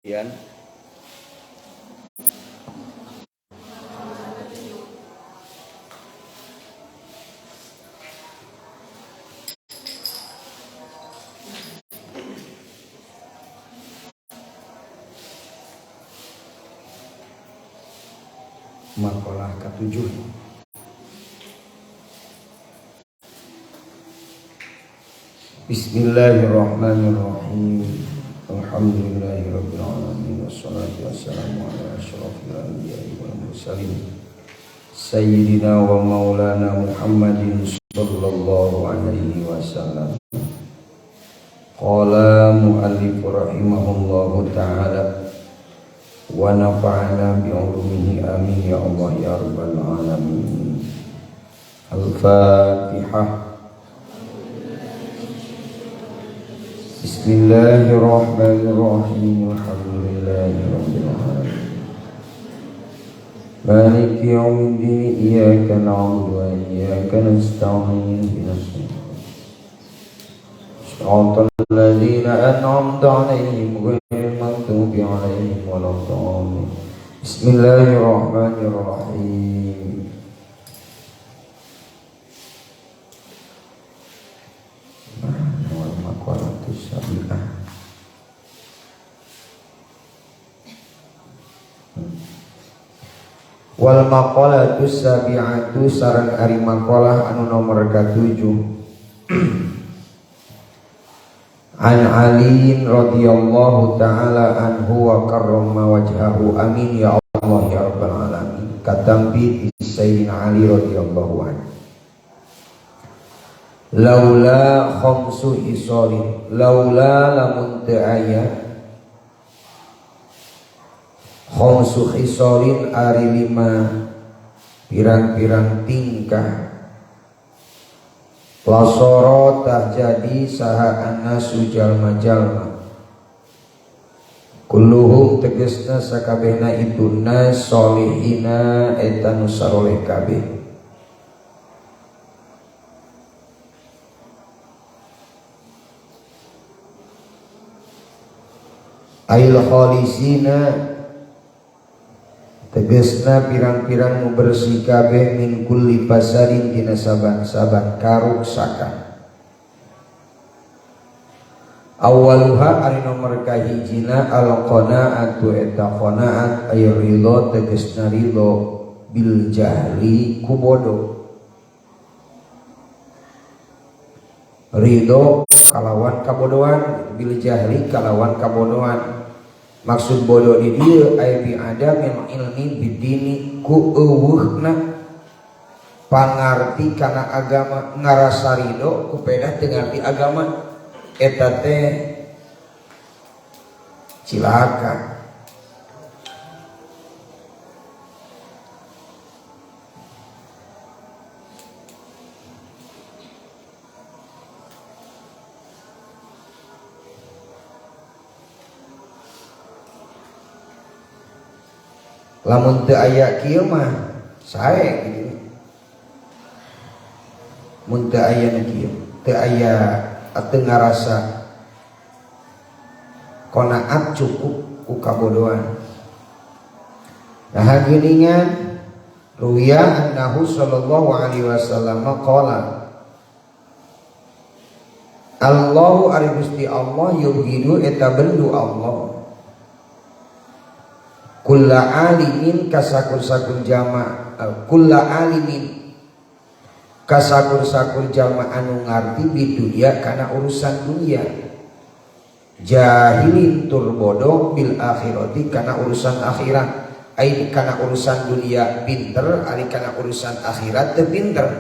Kemudian makalah ke-7. Bismillahirrahmanirrahim. Alhamdulillahirabbil alamin wassalatu wassalamu ala asyrafil anbiya'i wal mursalin sayyidina wa maulana Muhammadin sallallahu alaihi wasallam. Qala muallif rahimahullahu ta'ala wa nafa'ana bi'ulumihi amin ya Allah ya rabbal alamin. Al-Fatihah. Bismillahirrahmanirrahim. Alhamdulillahirabbil alamin. Maliki yaumiddin, iyyaka na'budu wa iyyaka nasta'in. Shiratal ladzina an'amta 'alaihim ghairil maghdubi 'alaihim waladdallin. Bismillahirrahmanirrahim. Wal maqalatu sabi'atu sareng ari maqalah anu nomor ka-7. An Ali radhiyallahu ta'ala anhu wa karrama wajhahu amin ya Allah ya rabbal alamin. Katampi Sayyidina Ali radhiyallahu anhu. Laula khamsu hisalin, laula lamun teu aya khamsu khisalin ari lima pirang-pirang tingkah, lasoro tah jadi saha annasu jalma-jalma, kulluhum tegesna sakabehna itu nas solihina eta nu saroleh kabeh. Ail khalisina tegesna pirang-pirang nu bersih kabeh min kulli fasadin tina saban-saban karuksakan. Awaluha ari nomor kahijina al qanaatu eta qanaat ay ridho tegesna ridho bil jahli ku bodoh. Ridho kalawan kabodohan, bil jahli kalawan kabodohan. Maksud bodoh di dieu ay bi adamil ilmi bidini ku eueuhna pangarti kana agama, ngarasa ridho ku pedah teu ngarti agama, eta teh cilaka. Lamun teu aya kieu mah sae gitu. Mun teu aya nu kieu, teu aya teu ngarasa qanaat cukup ku kabodohan. Nah geuningan ruwiya annahu sallallahu alaihi wasallam qala Allahu ari Gusti Allah yubghidu eta bendu Allah kulla alimin kasakur-sakur jama, kulla alimin kasakur-sakur jama anu ngarti di dunia kana urusan dunia, jahilin tur bodoh bil akhirati kana urusan akhirat. Ai kana urusan dunia pinter, ari kana urusan akhirat teu pinter.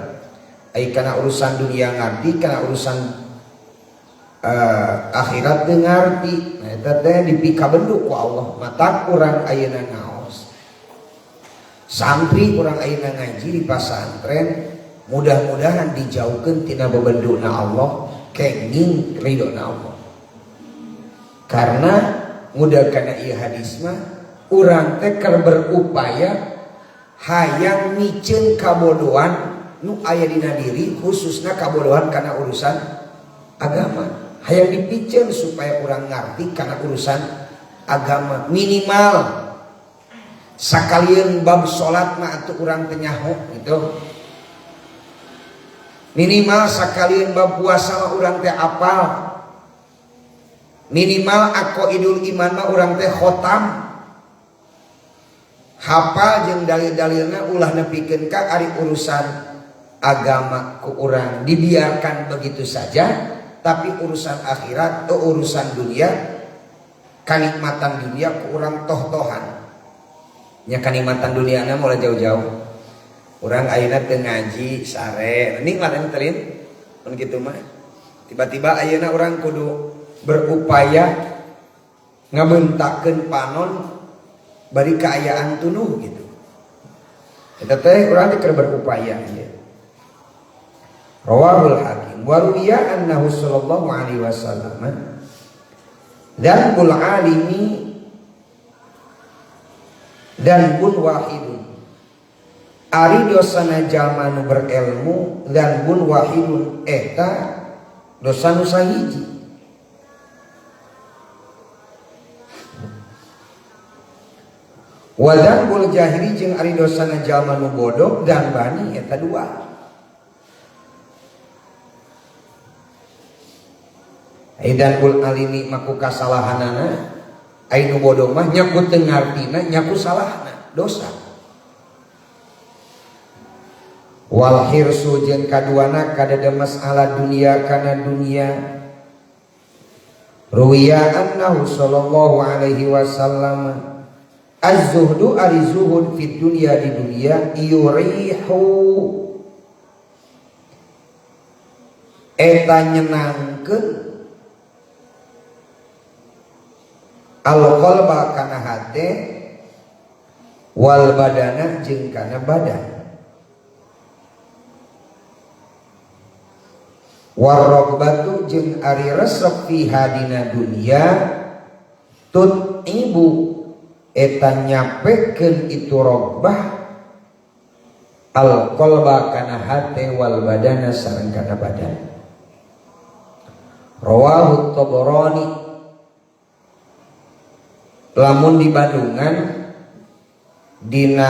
Ai kana urusan dunia ngarti, kana urusan akhirat teu ngarti. Nah eta teh dipikabendu ku Allah. Matak urang ayeuna ngaos, santri urang ayeuna ngaji di pasantren, mudah-mudahan dijauhkeun tina bebenduna Allah, kenging ridona Allah. Karena mudah kana ieu hadis mah urang teh keur berupaya hayang miceun kabodohan nu aya dina diri, khususna kabodohan kana urusan agama. Hayang dipiceun supaya urang ngarti kana urusan agama minimal sakalian bab salat mah atuh urang teh nyaho gitu. Minimal sakalian bab puasa mah urang teh apal. Minimal aqaidul iman mah urang teh khotam. Hafal jeung dalil-dalilna ulah nepikeun ka ari urusan agama ku urang dibiarkan begitu saja, tapi urusan akhirat atau urusan dunia, kanikmatan dunia ku urang toh-tohan. Nya kanikmatan duniana mulai jauh-jauh. Urang ayeuna teu ngaji sare, nikmat anu teh mun kitu mah. Tiba-tiba ayeuna urang kudu berupaya ngabentakeun panon bari kaayaan tunuh gitu. Eta teh urang teh keur berupaya ieu. Rawahul Hakim wa ruwiya annahu sallallahu alaihi wasallam dzanbul alimi dzanbun wahidun. Ari dosana jalma nu berilmu dzanbun wahidun eta dosa nu sahiji. Wa dzanbul jahili jeung ari dosana jalma nu bodoh dan bani eta dua. Ai dzanbul alimi maku kasalahanana, ai nu bodoh mah nyaku teu ngartina nyaku salahna dosa. Wal hirsu jeung kaduana kadademes ala dunia kana dunia. Ruwiya annahu sallallahu alaihi wasallam az-zuhdu ari zuhud fid dunya di dunia yurihu eta nyenangkeun al-qalba kana hate wal badana jeung kana badan warrogbatu jeung ari resep fiha dina dunia tut ibu eta nyapekeun itu rogbah al qalba kana hate wal badana sareng kana badan. Rawahu Tabarani. Lamun di Bandungan dina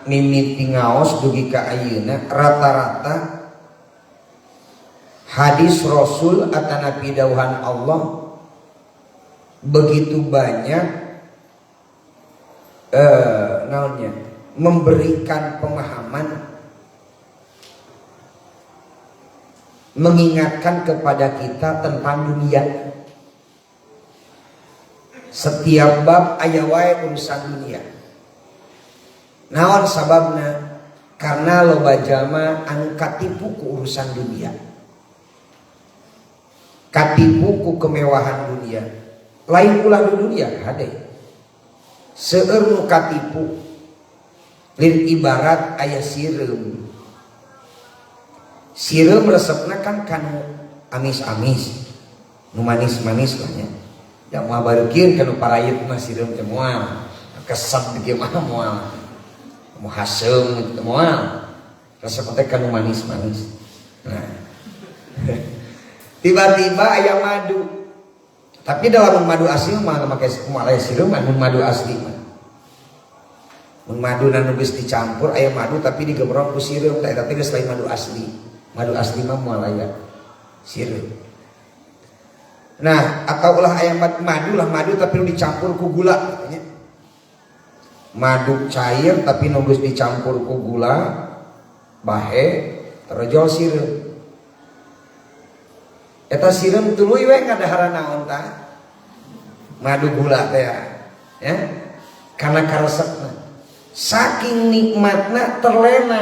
mimiti ngaos dugi ka ayeuna rata-rata hadis Rasul atanapi dawuhan Allah begitu banyak naonnya memberikan pemahaman, mengingatkan kepada kita tentang dunia. Setiap bab aya wae urusan dunia. Naon sababna? Karena loba jalma anu katipu ku urusan dunia, katipu ku kemewahan dunia. Lain ulah di dunia hade. Seueur nu katipu lin ibarat aya sireum. Sireum resepna kan kanu amis-amis, nu manis-manis lah nya. Da moal bareukeun kanu parayet mah sireum teh moal. Kesep kieu mah moal. Mu haseum teh moal. Resep teh kanu manis-manis. Nah. Tiba-tiba aya madu. Tapi dalam madu asli mah make moal aya sireum, mun madu asli mah. Mun madu nu geus dicampur aya madu tapi digemrong ku sireum teh eta teh geus lain madu asli. Madu asli mah moal aya sireum. Nah, atau ulah aya madu lah madu tapi nu dicampur ku gula katanya. Madu cair tapi nu geus dicampur ku gula bahe terjol sireum. Eta sireum tuluy we ngadaharan naon tah? Madu gula teh ya. Karena karesepna. Saking nikmatna terlena.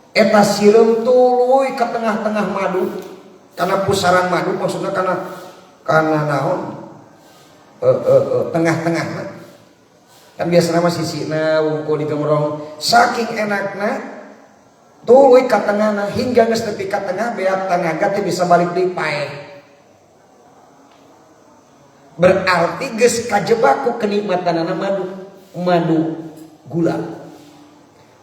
Eta sireum tuluy ke tengah-tengah madu. Karena pusaran madu maksudnya karena naon? Tengah-tengah mah. Kan biasana mah sisina wungkul digemrong. Saking enakna tuluy ka tengahna hingga geus nepi ka tengah beak tanaga teh bisa balik deui paeh. Berarti geus kajebak ku kenikmatanana madu gula.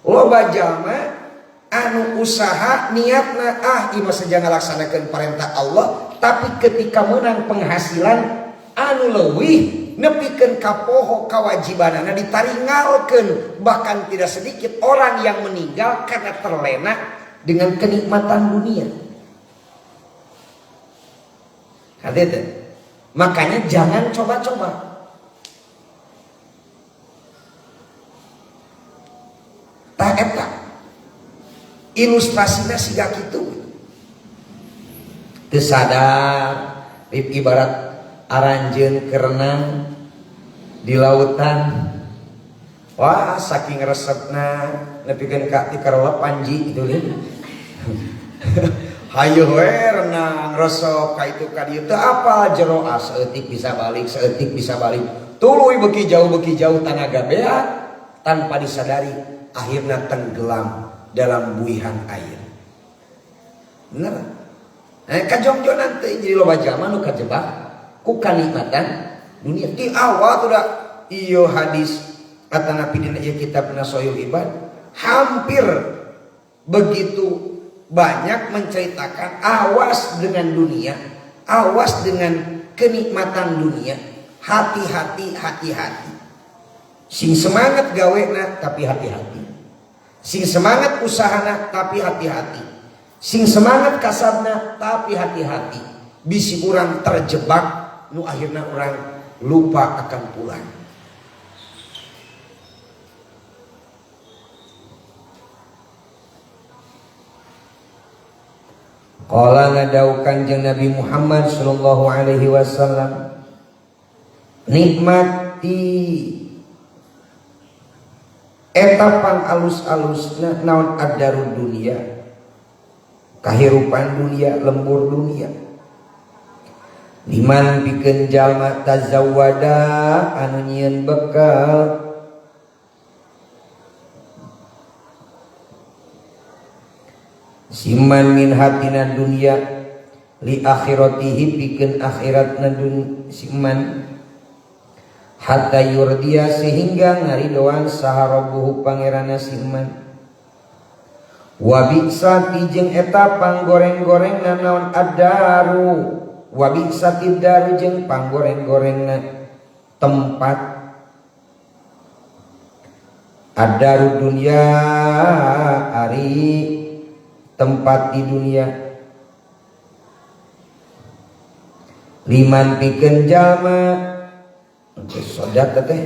Loba jalma anu usaha niatna ieu mah saja ngalaksanakeun perintah Allah, tapi ketika menang penghasilan anu leuwih Nepikeun ka poho kawajibanana ditaringalkeun, bahkan tidak sedikit orang yang meninggal karena terlena dengan kenikmatan dunia. Hati-hati. Makanya jangan coba-coba. Tah eta ilustrasina siga kitu. Teu sadar ibarat aranjeun kerenang di lautan. Wah, saking resepna nepikeun ka tikarolep panji gitu lin. Hayu we renang resep ka itu ka dieu teu apal jero ah saeutik bisa balik, saeutik bisa balik. Tuluy beuki jauh tanaga beak tanpa disadari akhirnya tenggelam dalam buihan air. Bener. Kajongjonan teh jadi loba jalma nu kajebak ku kanikmatan dunia. Ti awal tuh da ieu hadis atanapi dina ieu kitab Nasoyul Ibad hampir begitu banyak menceritakan awas dengan dunia, awas dengan kenikmatan dunia, hati-hati, hati-hati. Sing semangat gawena tapi hati-hati. Sing semangat usahana tapi hati-hati. Sing semangat kasabna tapi hati-hati. Bisi urang terjebak nu akhirna urang lupa akan pulang. Qala ngadau Kanjeng Nabi Muhammad sallallahu alaihi wasallam, nikmati eta pang alus-alusna naon addarud dunia, kahirupan dunia, lembur dunia. Liman pikeun jalma tazawwada anu nyieun bekal siman min hatina dunia li akhiratihi pikeun akhiratna siman hatta yurdiya sehingga ngaridoan saha rabbuhu pangeranna siman. Wa bi'sati jeung eta panggoreng-gorengna naon addaru, wa bi'sati daru jeung panggoreng-gorengna tempat addaru dunia ari tempat di dunia. Liman pikeun jalma sodat teh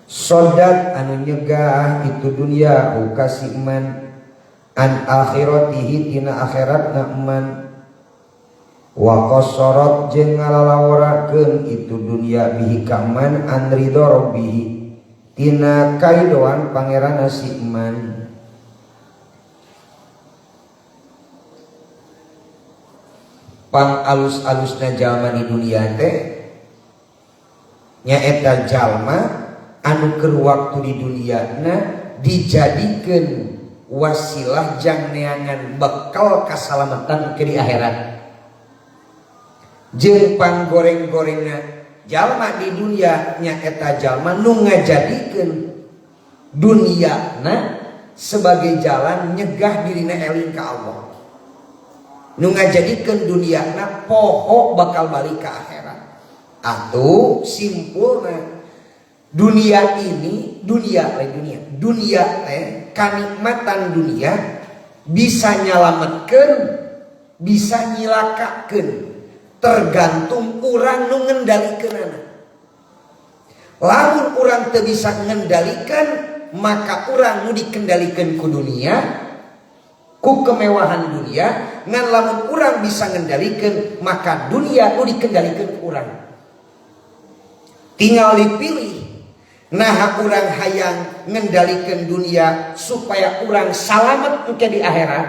sodat anu nyegah itu dunia ukasi iman an akhiratihi tina akhiratna iman wa qasarat jeung ngalalaworakeun itu dunia bihi ka iman an ridho rabbihi tina kaidoan pangeranna si iman. Pang alus-alusna jalma di dunia teh nyaeta jalma anu keur waktu di duniana dijadikeun wasilah jang neangan bekal kasalamatan ke di akhirat. Jeung panggoreng-gorengna jalma di dunia nyaeta jalma nu ngajadikeun duniana sebagai jalan nyegah dirina eling ka Allah. Nu ngajadikeun duniana poho bakal balik ke akhirat. Atuh simpulna dunia ini, dunia lain dunia, dunia teh kanikmatan dunia bisa nyalametkeun, bisa nyilakakeun, tergantung urang nu ngendalikeunana. Lamun urang teu bisa ngendalikeun, maka urang nu dikendalikeun ku dunia, ku kemewahan dunia. Ngan lamun urang bisa ngendalikeun, maka dunia nu dikendalikeun ku urang. Tinggal dipilih. Nah urang hayang ngendalikeun dunia supaya urang salamet engke di akhirat,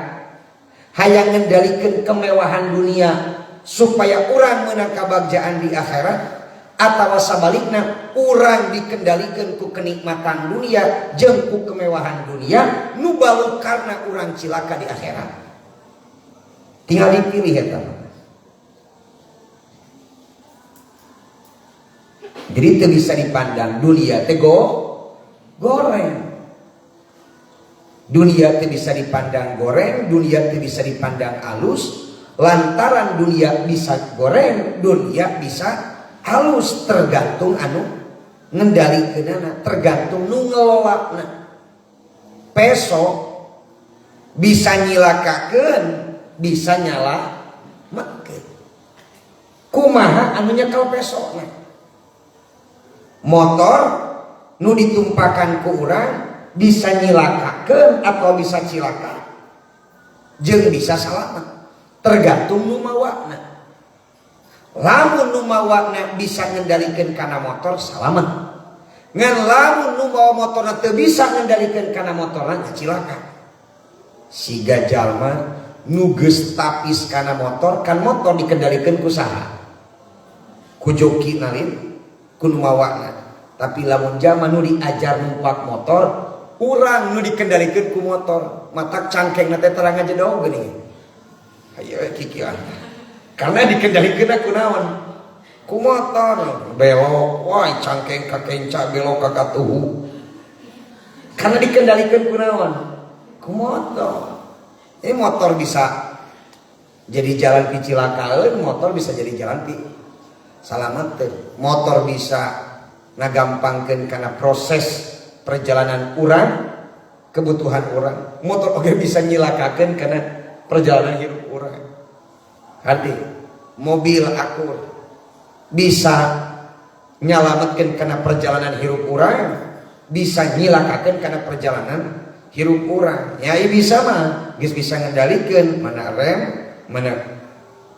hayang ngendalikeun kemewahan dunia supaya urang meunang kabagjaan di akhirat, atawa sabalikna urang dikendalikeun ku kenikmatan dunia jeung ku kemewahan dunia nu balukarna urang cilaka di akhirat. Tinggal dipilih eta. Jadi itu bisa dipandang dunia teh goreng. Dunia teh bisa dipandang goreng, dunia teh bisa dipandang alus. Lantaran dunia bisa goreng, dunia bisa halus, tergantung anu ngendalikeunana, tergantung nu ngelolana. Peso bisa nyilakakeun, bisa nyalametkeun. Kumaha anu nyekel pesona? Motor nu ditumpakan ku urang bisa nyilakakeun atau bisa cilaka, jeung bisa salamet, tergantung nu mawana. Lamun nu mawana bisa ngendalikeun kana motor, salamet. Ngan lamun nu mawa motorna teu bisa ngendalikeun kana motorna, cilaka. Siga jalma nu geus tapis kana motor, kan motor dikendalikeun ku saha? Ku joki nalin, ku nu mawana. Tapi lamun jalma nu diajar numpak motor, urang nu dikendalikeun ku motor, matak cangkeng teh terang aja dong geuning. Hayo kikian. Karena dikendalikeun ku naon? Ku motor. Belok, wah cangkeng ka kenca, belok ka katuhu. Karena dikendalikeun ku naon? Ku motor. Ini motor bisa jadi jalan picilakaeun, motor bisa jadi jalan pi salameteun. Motor bisa ngagampangkeun karena proses perjalanan urang, kebutuhan urang. Motor oge bisa nyilakakeun karena perjalanan hidup urang. Hati, mobil akur bisa nyalametkeun karena perjalanan hirup urang, bisa nyilakakeun karena perjalanan hirup urang. Ya bisa mah geus bisa ngendalikeun mana rem, mana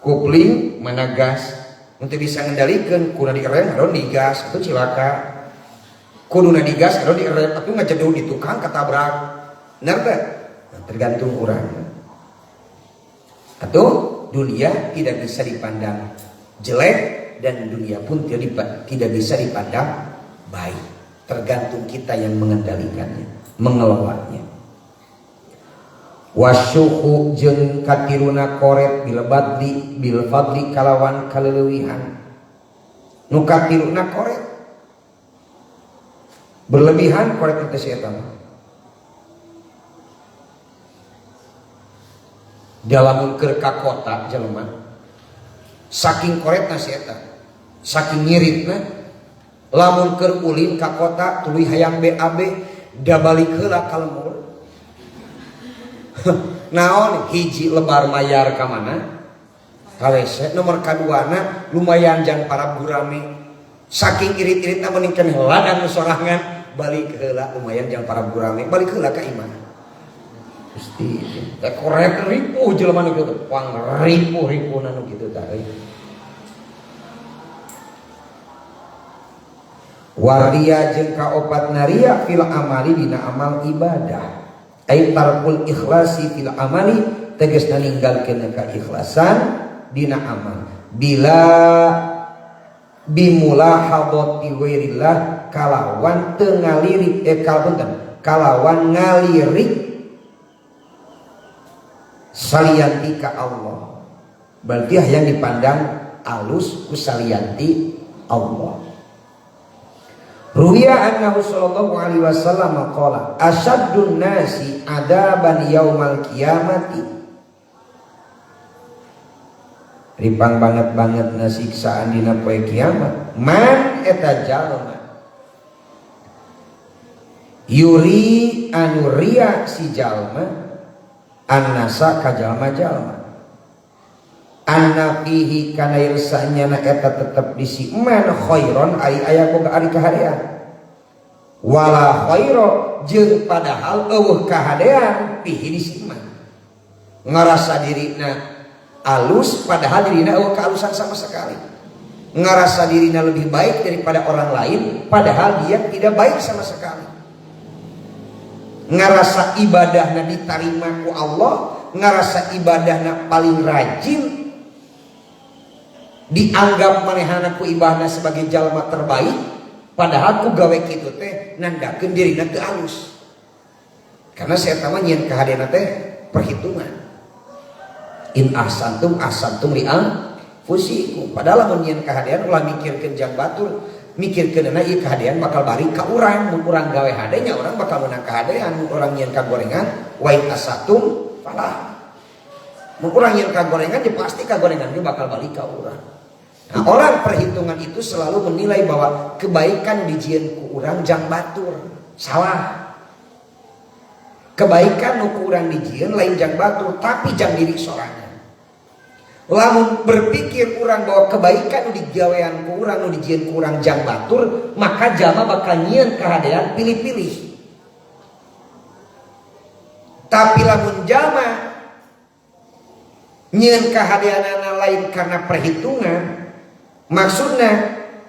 kupling, mana gas. Untuk bisa ngendalikeun kudu di rem atau di gas, itu cilaka. Kuduna di gas atau di rem, tapi ngajedug di tukang ketabrak. Benar teh? Nah, tergantung urang. Atau dunia tidak bisa dipandang jelek dan dunia pun tidak bisa dipandang baik. Tergantung kita yang mengendalikannya, mengelolanya. Wasyuhu jeung katiruna koret bil badli bil fadli kalawan kaleuwihan. Nu katiruna koret berlebihan, koret teh si eta mah. Dalam keur ka kota jelema saking koretna si eta, saking ngiritna, lamun keur ulin ka kota tuluy hayang BAB, da balik heula ka lembur. Naon hiji lebar mayar ka mana? Ka WC. Nomor kaduana lumayan jang para gurame. Saking irit-iritna mending keneh ladang nu sorangan, balik heula lumayan jang para gurame, balik heula ka imah. Gusti, teh korek ripuh jelema nu kitu, pang ripuh-ripuhna nu kitu tah euy. Waria jeung kaopat naria fil amali dina amal ibadah. Ai tarkul ikhlasi fil amali tegasna ninggalkeun kaikhlasan dina amal. Bila bimulahadati ghairillah kalawan teu ngalirik kalpunten kalawan ngalirik salianti ka Allah. Berarti hayang dipandang alus ku salianti Allah. Ruwiya annahu sallallahu alaihi wasallam qala asyaddun nasi adaban yaumal qiyamati. Ripang banget-banget nasiksaan dina poe kiamat man eta jalma yuri anu ria si jalma annasa ka jalma-jalma anna fihi kana irsanya na eta tetep di si man khairon ari aya boga ari kahadean wala khairo jeung padahal eueuh kahadean fihi di si man ngarasa dirina alus padahal dirina eueuh kealusan sama sekali, ngarasa dirina lebih baik daripada orang lain padahal dia tidak baik sama sekali, ngarasa ibadahna ditarima ku Allah, ngarasa ibadahna paling rajin, dianggap manehana ku ibadahna sebagai jalma terbaik, padahal ku gawe kitu teh nandakeun dirina teu alus. Karena saya mah nyieun kahadeana teh perhitungan. In ahsantum ahsantum li anfusikum. Padahal lamun nyieun kahadean ulah mikirkeun jang batur, mikirkeunana ieu kahadean bakal balik ka urang, mun urang gawe hade nya urang bakal meunang kahadean, mun urang nyieun kagorengan wa in asatum falah. Mun urang nyieun kagorengan ya pasti kagorengan ge bakal balik ka urang. Nah, orang perhitungan itu selalu menilai bahwa kebaikan dijieun ku urang jang batur. Salah. Kebaikan nu ku urang dijieun lain jang batur, tapi jang diri sorangan. Lamun berpikir urang bahwa kebaikan nu digawean ku urang, nu dijieun ku urang jang batur, maka jalma bakal nyieun kahadean pilih-pilih. Tapi lamun jalma nyieun kahadeanana lain karena perhitungan, maksudna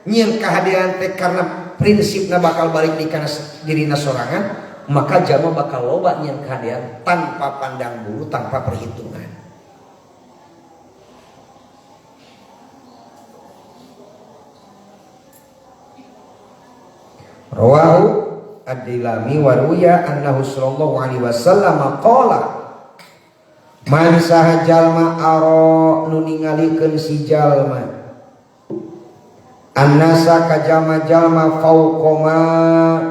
nyieun kahadean teh karena prinsipna bakal balik di kana dirina sorangan, maka jalma bakal loba nyieun kahadean tanpa pandang bulu, tanpa perhitungan. Rawahu Ad-Dailami wa ruya annahu sallallahu alaihi wasallam qala man saha jalma ara nu ningalikeun si jalma annasa ka jalma-jalma fauqama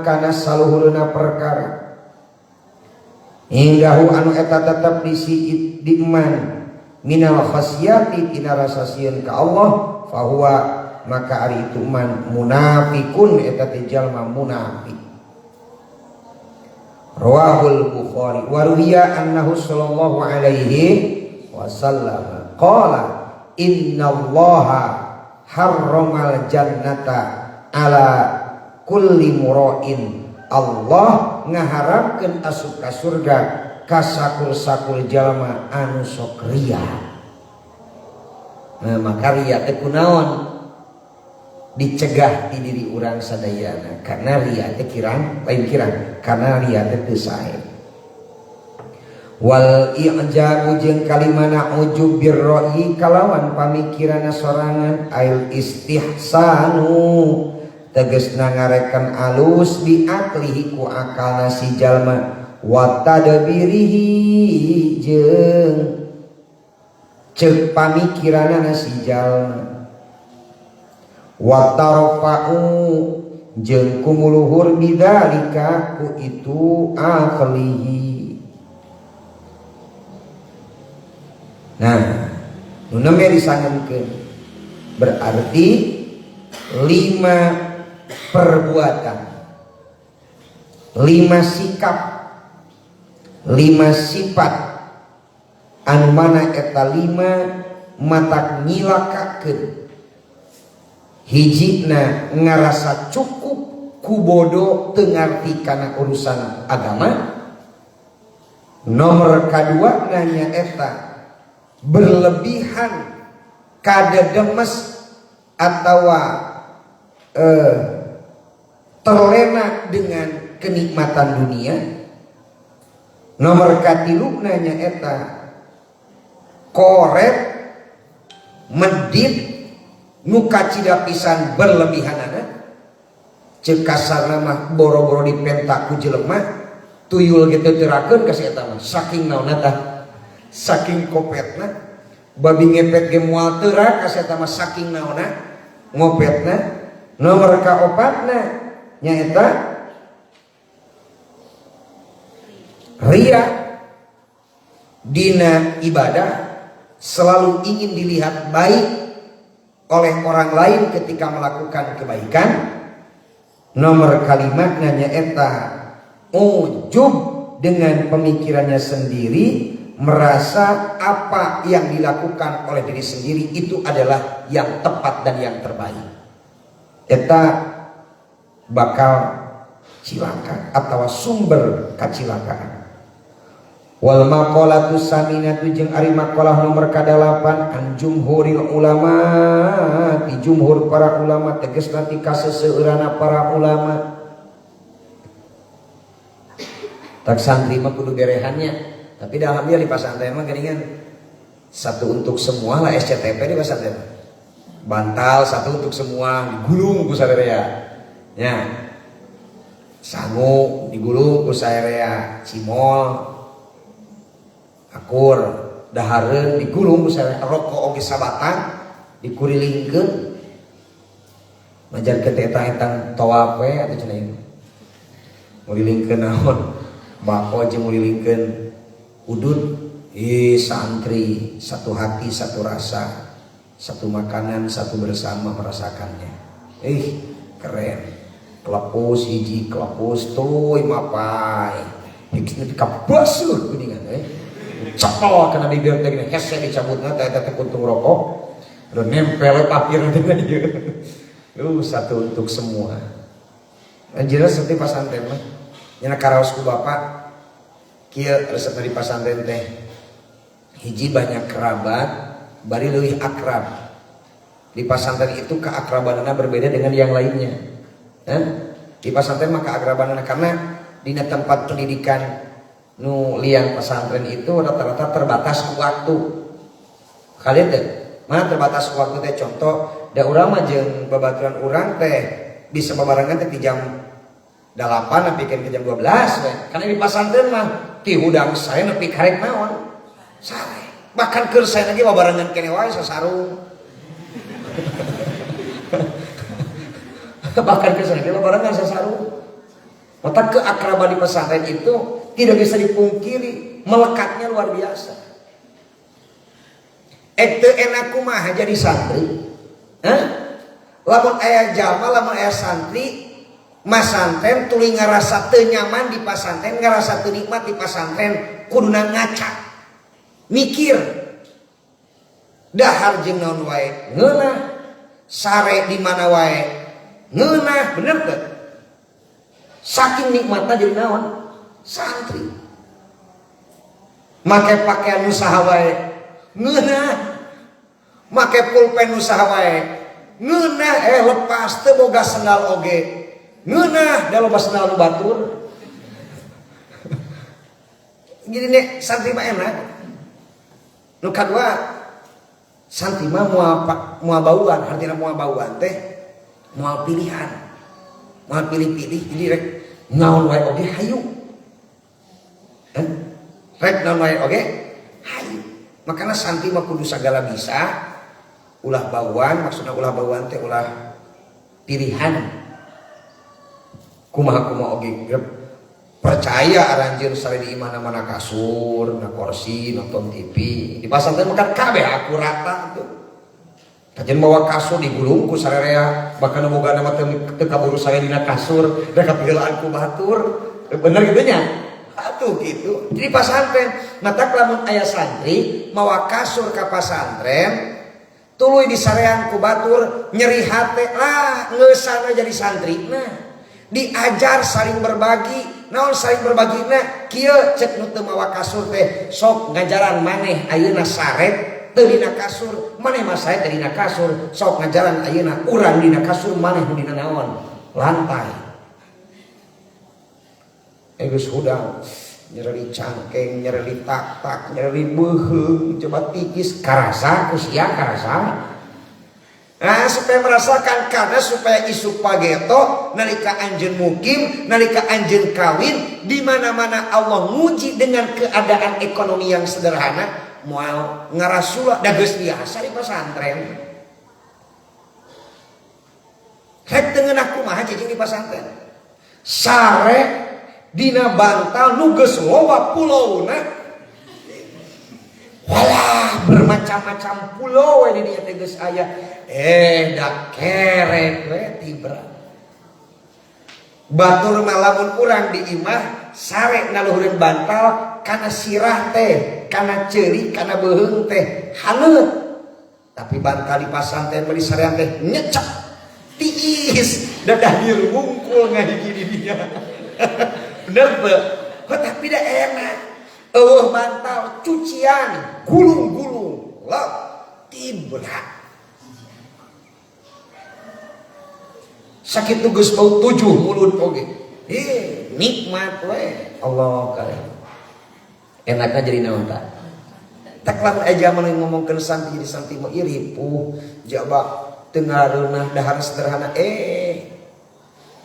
kana saluhureuna perkara indahu anu eta tetep di si di iman minal khasyati tina rasa sieun ka Allah fahuwa maka ari itu man munafikun eta teh jalma munafik. Rawahul Bukhari wa ruwiya annahu sallallahu alaihi wasallam qala innallaha harramal jannata ala kulli mura'in. Allah ngaharamkeun asup ka surga ka sakur-sakur jalma anu sok ria. Nah, maka ria teh kunaon? Dicegah di diri urang sadayana karena ria teh kirang lain kirang karena ria teh teu sae. Wal i'jabu jeung kalimana ujub birra'yi kalawan pamikiranna sorangan ail istihsanu tegasna ngarekan alus bi aklihi ku akalna si jalma wa tadbirihi jeung ceuk pamikiranna si jalma wa tarfa'u jeung kumuluhur bidzalika ku itu aklihi. Nah, nu nembe disangemkeun berarti 5 perbuatan, 5 sikap, 5 sifat anu mana eta 5 matak nyilakakeun. Hijina ngarasa cukup ku bodoh teu ngarti kana urusan agama. Nomor kadua nanya eta berlebihan kadedemes atawa terlena dengan kenikmatan dunia. Nomor katilu nanya eta koret medit nu kacida pisan berlebihanana. Ceuk kasarna mah boro-boro dipentak ku jelema tuyul ge teu terakeun ka si eta mah saking naonna tah, saking kopetna, babi ngepet ge moal teurak ka si eta mah saking naonna ngopetna. Nomor kaopatna nyaeta ria dina ibadah, selalu ingin dilihat baik oleh orang lain ketika melakukan kebaikan. Nomor kalimatnya nyaeta ujub dengan pemikirannya sendiri, merasa apa yang dilakukan oleh diri sendiri itu adalah yang tepat dan yang terbaik. Eta bakal cilaka atau sumber kacilakaan. Wal maqalatu saminatu jeung ari maqalah nomor ka-8 an jumhuril ulama ti jumhur para ulama tegasna ti kaseuseurana para ulama. Tak santri mah kudu berehannya, tapi da alhamdulillah di pasantren mah geuningan satu untuk semua lah SCTP di pasantren. Bantal satu untuk semua digulung ku sarerea. Nya. Sangu digulung ku sarerea, cimol akur dahareun digulung ku sarerea, rokok oge sabatang dikurilingkeun. Majarkeun teh eta etang tawaf we atuh cenah ieu. Ngurilingkeun naon? Bako jeung ngurilingkeun udud. Ih santri satu hati satu rasa, Satu makanan, satu bersama merasakannya. Keren. Kelepus hiji, kelepus tuluy mapai. Nepi ka basuh geuningan eh. Cepol kana bibir teh gini, hese dicabutna teh eta teh kuntung rokok. Udah nempel papir teh ieu. Satu untuk semua. Anjeunna seperti pasantren mah. Nya karaos ku bapak kieu resep dari pasantren teh. Hiji banyak kerabat, bari leuwih akrab. Di pasantren itu keakrabanana berbeda dengan yang lainnya. Hah? Di pasantren mah keakrabanana karena dina tempat pendidikan nu lian pesantren itu rata-rata terbatas waktu. Kalian teh mana terbatas waktu teh, contoh da urang mah jeung babaturan urang teh bisa babarengan teh di jam 8 nepi ke jam 12 we. Karena di pasantren mah ti hudang sare nepi karek naon? Sare. Bahkan keur sae lagi babarengan keneh wae sasarung. Bahkan keur sae babarengan sasarung. Maka keakraban di pesantren itu tidak bisa dipungkiri, melekatnya luar biasa. Teu enak kumaha jadi santri? Hah? Lamun aya jalma, lamun aya santri masantren tuluy ngarasa teu nyaman di pasantren, ngarasa teu nikmat di pasantren, kuduna ngaca. Mikir. Dahar jeung naon wae ngeunah, sare di mana wae ngeunah, bener teu? Saking nikmatna jadi naon? Santri. Make pakaian nu saha wae ngeunah, make pulpen nu saha wae ngeunah, lepas teu boga sendal oge ngeunah, da loba sendal nu batur. Jadi nek santri mah enak. Nu kadua santri mah moal bauan, artinya moal bauan teh moal pilihan. Moal pilih-pilih, jadi rek naon wae oge hayu. Rek naon wae oge hayu. Makana santri mah kudu sagala bisa, ulah bauan, maksudna ulah bauan teh ulah pilihan. Kumaha-kumaha oge percaya aranjeun sare di imahna mana kasur, na kursi, nonton TV. Di pasantren mah kan kabeh akurata tuh. Kajian bawa kasur digulung ku sarerea, bahkan boga nama teu kaburu sare dina kasur, da kapiheulaan ku batur. Bener kitu nya? Atuh gitu. Jadi pasantren, matak lamun aya santri mawa kasur ka pasantren, tuluy disarean ku batur, nyeri hate lah ngeusana jadi santri. Nah, diajar saling berbagi. Naon saling berbagina? Kieu cek nu teu mawa kasur teh sok ngajaran maneh ayeuna sare teu dina kasur, maneh mah sae teu dina kasur, sok ngajaran ayeuna urang dina kasur, maneh nu dina naon? Lantai. Geus hudang nyereli cangkeng, nyereli tak-tak, nyereli beuheung, coba tikis karasa ku sia karasa. Nah, supaya merasakan, karena supaya isuk pageto nalika anjeun mukim, nalika anjeun kawin, di mana-mana Allah nguji dengan keadaan ekonomi yang sederhana, moal ngarasula da geus biasa di pasantren. Rek teu ngeunah kumaha cicing di pasantren. Sare dina bantal nu geus loba pulauna. Walah, bermacam-macam pulau we di dieu teh geus aya. Da kerek we tibra. Batur mah lamun urang di imah sare naluhureun bantal kana sirah teh, kana ceuri, kana beuheung teh haneut. Tapi bantal di pasantren mah disarean teh nyecek tiis dadah dirungkul ngahiji di dinya. Bener teu? Oh, tapi da enak. Eueuh bantal cucian gulung-gulung lep tibra. Sakitu geus bau 7 mulut oge. Nikmat we. Allah kare. Enakna jadi naon tah? Tak lamun aya jaman ngomongkeun santri jadi santri mah ieu ripuh, jaba teu ngareunah dahar sederhana.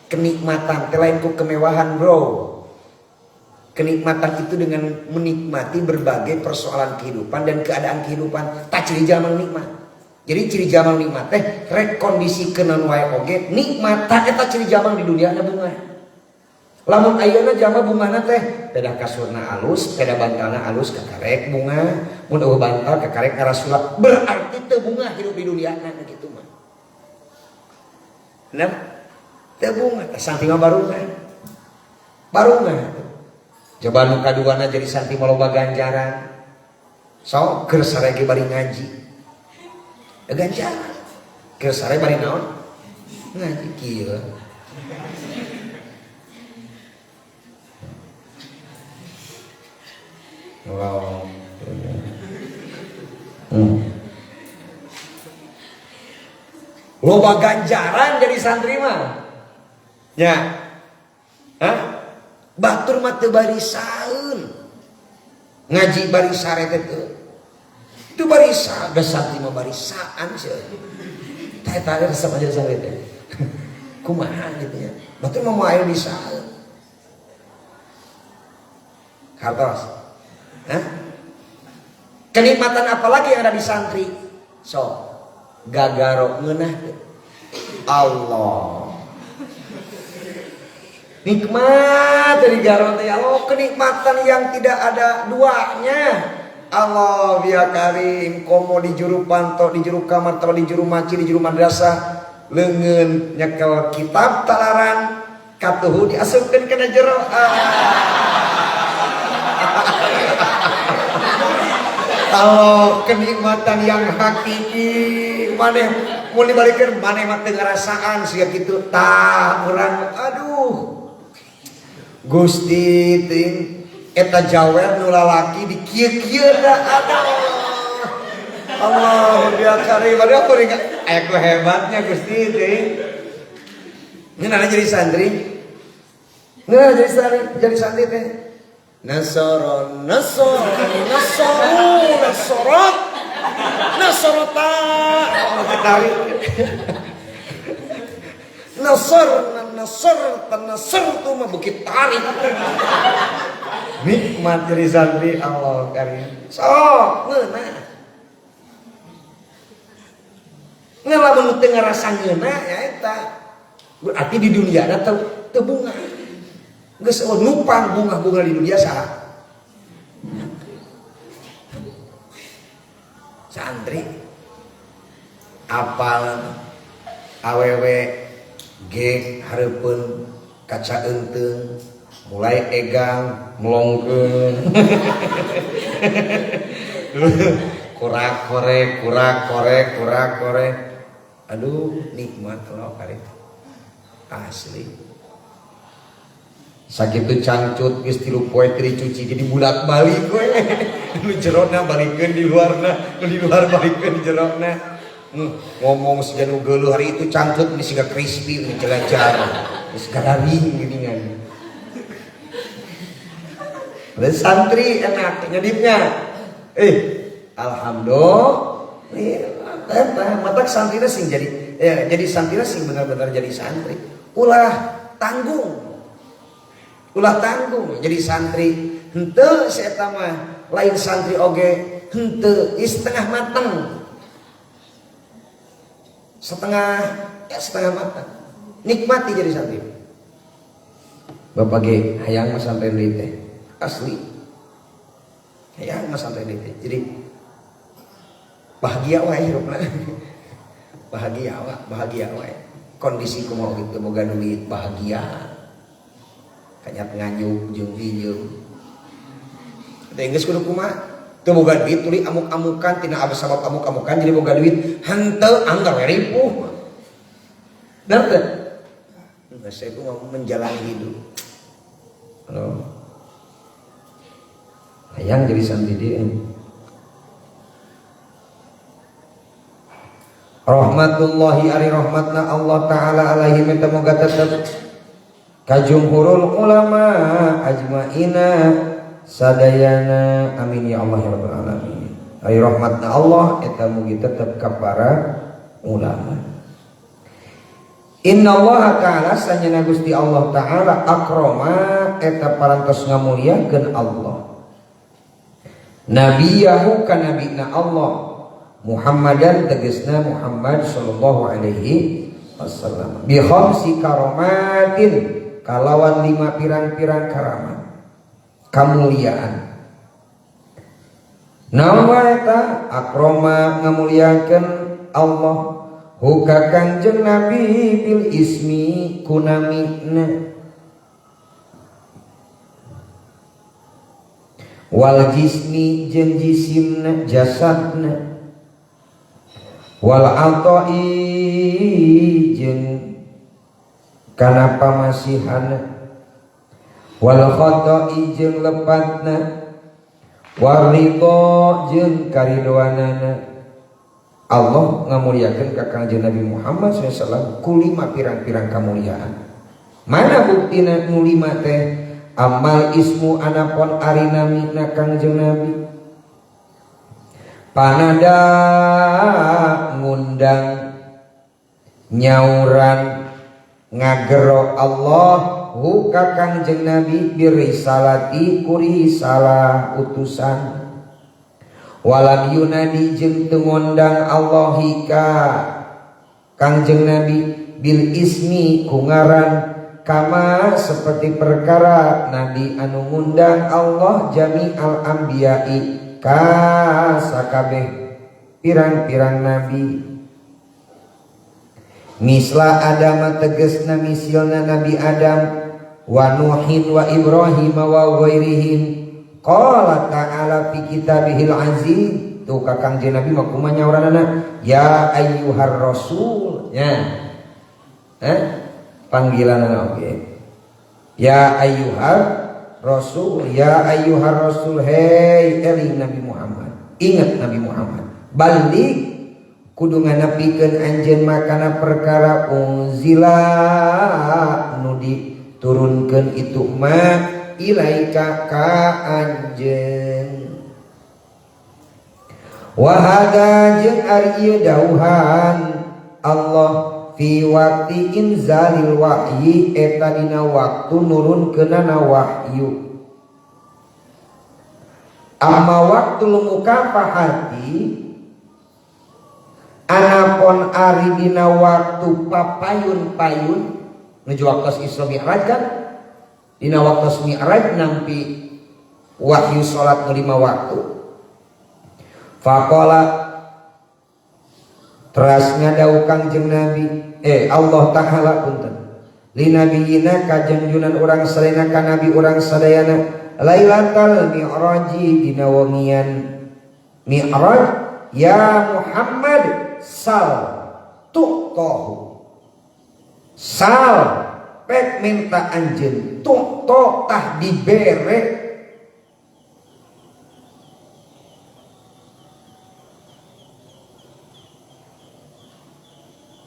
Kenikmatan teh lain ku kemewahan, bro. Kenikmatan itu dengan menikmati berbagai persoalan kehidupan dan keadaan kehidupan. Tak ciri zaman nikmat. Jadi ciri zaman nikmat teh rek kondisi kenan wae oge nikmat. Tak eta ciri zaman di dunia na bunga. Lamun ayeuna jalma bungahna teh peda kasurna alus, peda bantalna alus kakarek bunga, mun eueuh bantal kakarek ngarasula, berarti teu bunga hidup di dunia na kitu mah. Bener? Teu bunga, tah santri mah barungan. Barungan. Coba nu kaduana jadi santri mah loba ganjaran. Sok keur sare ge bari ngaji. Ganjaran. Keur sare bari naon? Ngaji kieu. Wow. Loba ganjaran jadi santri mah. Ya. Hah? Batur mah teu barisaeun. Ngaji bari sare teh teu. Teu barisa, da santri mah barisaan sieun. Tah eta resep aja santri teh. Kumaha gitu ya. Batur mah moal disaeun. Hartos. Hah? Kenikmatan apa lagi yang ada di santri? So, gagaro ngeunah Allah. Nikmat dari garo teh Allah, kenikmatan yang tidak ada duanya. Allah ya karim, komo di juru panto, di juru kamar, di juru maci, di juru madrasah, leungeun nyekel kitab talaran, katuhu diasupkeun kana jero. Allah, kenikmatan yang hakiki. Maneh mun dibalikeun maneh mah teu ngarasaan sia kitu. Tah urang aduh. Gusti teuing eta jawer nu lalaki di kieu-kieu da aduh. Allah ya karim, aduh kuring aya ku hebatnya Gusti teuing. Ngeunah jadi santri. Ngeunah jadi santri teh. Nasara nasara nasaru nasarat nasarata ketarik nasar nasar nasar tu mah bukit tarik nikmat jadi santri Allah karim sok ngeunah ngeunah lamun teu ngarasa ngeunah ya eta berarti di dunia na teu bunga. Geus nupang bunga-bunga di dunia saha? Santri apal awewe ge hareupeun kaca eunteung mulai egang melongkeun kurak korek kurak korek kurak korek aduh nikmat lo kali asli. Sakitu cangcut geus 3 poe teu dicuci jadi bulak balik we. Nu jerona balikeun di luarna, nu di luar balikeun di jerona. Ngomong siga nu geuleuh hari itu cangcut ini siga crispy nu jelajar. Geus gararing geuningan. Ada santri enak nyedipnya. Alhamdulillah eta matak santrina sing jadi ya, jadi santrina sing benar-benar jadi santri. Ulah tanggung. Ulah tanggung jadi santri henteu si eta mah lain santri oge henteu setengah mateng. Setengah ya setengah matang. Nikmati jadi santri. Bapak ge hayang mah santri deui teh. Asli. Hayang mah santri deui teh. Jadi bahagia wae hirupna. Bahagia wae, bahagia wae. Kondisi kumaha gitu boga duit bahagia. Kanyat nganyuk jeung pinjeum. Teh geus kudu kumaha? Teu boga duit tuluy amuk-amukan tina sabab amuk-amukan jadi boga duit henteu anggar we ripuh. Bener teu? Geus saya mau menjalani hidup. Halo. Hayang jadi santri deui. Rahmatullahi ari rahmatna Allah taala alaihi minta moga tetep kajumhurul ulama ajmaina sadayana amin ya Allah ya rabbal alamin. Ari rahmatna Allah eta mugi tetep ka para ulama. Inna Allah ta'ala sanyana Gusti Allah ta'ala akrama eta parantos ngamuliakeun Allah. Nabiyahu ka nabina Allah Muhammadan tegasna Muhammad sallallahu alaihi wasallam bi khamsi karamatin kalawan lima pirang-pirang karamat kamuliaan. Naon wae eta akroma ngamuliakeun Allah hu ka Kangjeng Nabi bil ismi kunamina wal jismi jeung jisimna jasadna wal ata'i jeung kana pamasihana wal khata'i jeung lepatna war ridho jeung karidoanana. Allah ngamuliakeun ka Kangjeng Nabi Muhammad SAW ku lima pirang-pirang kamuliaan. Mana buktina nu lima teh? Amal ismu anapon ari namina Kangjeng Nabi panada ngundang nyauran ngagero Allah hu ka Kangjeng Nabi birisalati ku risalah utusan walam yunadi jeung teu ngondang Allah ka Kangjeng Nabi bil ismi ku ngaran kama seperti perkara nabi anu ngundang Allah jami'al anbiya'i ka sakabeh pirang-pirang nabi misla Adam tegesna misilna Nabi Adam wa Nuhin wa Ibrahim wa ghairihim qala ta'ala fi kitabihil aziz. Tuh ka Kangjeng Nabi mah kumaha nyauranana ya ayyuhar rasul nya panggilanana oge ya ayyuhar rasul ya ayyuhar rasul hei eling Nabi Muhammad ingat Nabi Muhammad balik kudu nganapikeun anjeun makana perkara unzila nu diturunkeun itu ma ilaika ka anjeun wa hada jeung ari ieu dauhan Allah fi waqti inzalil wahyi eta dina waktu nurunkeunana wahyu. Amma waktul mukafahati anapon ari dina waktu papayun-payun nuju waktu Isra Mi'raj kan dina waktu Mi'raj nampi wahyu salat nu 5 waktu faqala teras ngadau Kangjeng Nabi Allah Ta'ala punten li nabiyina kajengjunan urang sadayana ka nabi urang sadayana lailatal mi'raji dina wengian mi'raj ya Muhammad sal tuqtahu sal pek minta anjeun tuqta tah dibere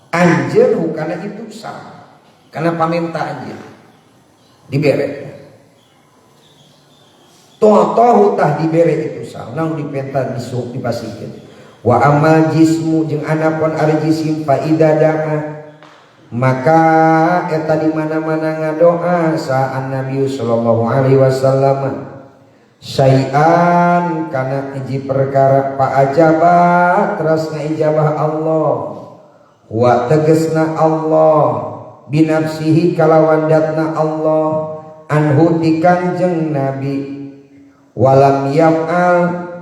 anjeun hukana itu sal karena paminta anjeun dibere tuqtahu tah dibere itu sal naon dipenta disuuk dipasikeun wa amal jismu jeung anapon ari jisim fa idza da'a maka eta di mana-mana ngadoa sa Nabi sallallahu alaihi wasallam syai'an kana hiji perkara pa ajaba teras ngaijabah Allah wa tegesna Allah binafsihi kalawan datna Allah anhu ti Kangjeng Nabi walam yaf'al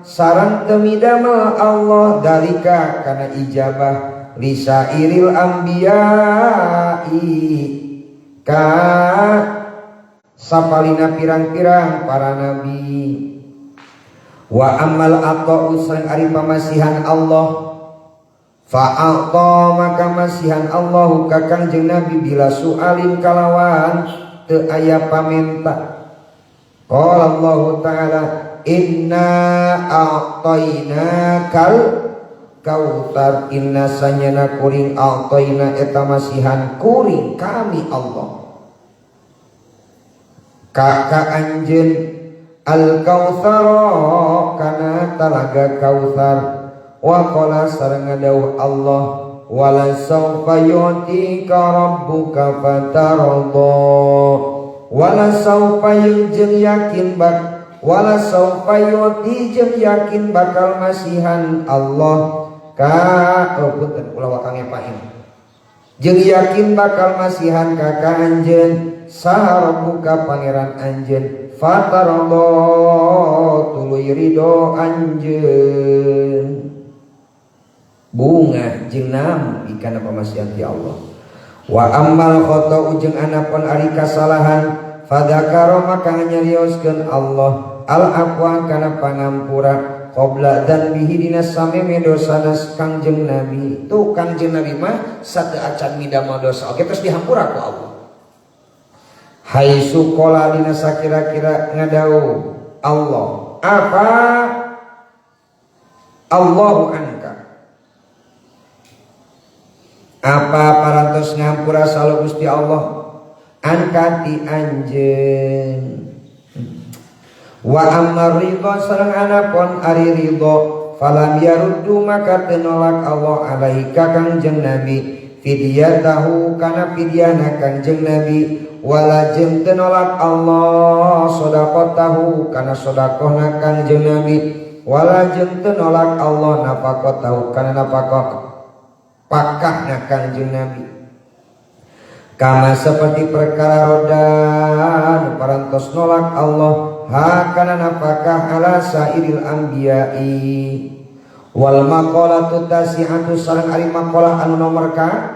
sareng teu midamel Allah dalika kana ijabah lisairil anbiya'i ka sapalina pirang-pirang para nabi wa amal ata'u sareng ari pamasihan Allah fa'ata maka masihan Allahu ka Kangjeng Nabi bila sualin kalawan teu aya pamenta qala Allah ta'ala inna a'tainakal kautsar inna sanyana kuring a'taina eta masihan kuring kami Allah ka ka anjeun al kautsara kana talaga kautsar wa qala sareng dawuh Allah wala saufa yu'tika rabbuka fatarda wala saufa jeung yakin bak wala saufa yu'ti jeung yakin bakal masihan Allah ka oh punten ulah wakang ngepain. Jeung yakin bakal masihan ka ka anjeun saha rabbuka pangeran anjeun fatardo tuluy ridho anjeun. Bunga jeung nampi kana pamasihan ti Allah. Wa ammal khata'u jeung anapun ari kasalahan fadzakara maka nyarioskeun Allah al afwa kana pangampura qabla dzanbihi dina sameme dosana Kangjeng Nabi. Tuh Kangjeng Nabi mah sateu acan midamel dosa oge terus dihampura ku Allah. Haitsu qala dina sakira-kira ngadau Allah apa Allahu anka apa parantos ngampura salu Gusti Allah angka ti anjeun. Wa ammar ridha sareng anapun ari ridha falam yaruddu maka teu nolak Allah alaihi ka Kangjeng Nabi fidyatahu kana fidyana Kangjeng Nabi wala jeung teu nolak Allah sedaqatahu kana sedekahna Kangjeng Nabi wala jeung teu nolak Allah nafaqatahu kana nafaqah pakahna Kangjeng Nabi. Kama seperti perkara roda nu parantos nolak Allah hakana nafkah ala sairil anbiya'i. Wal maqalatu tasi'atu sareng ari maqalah anu nomor ka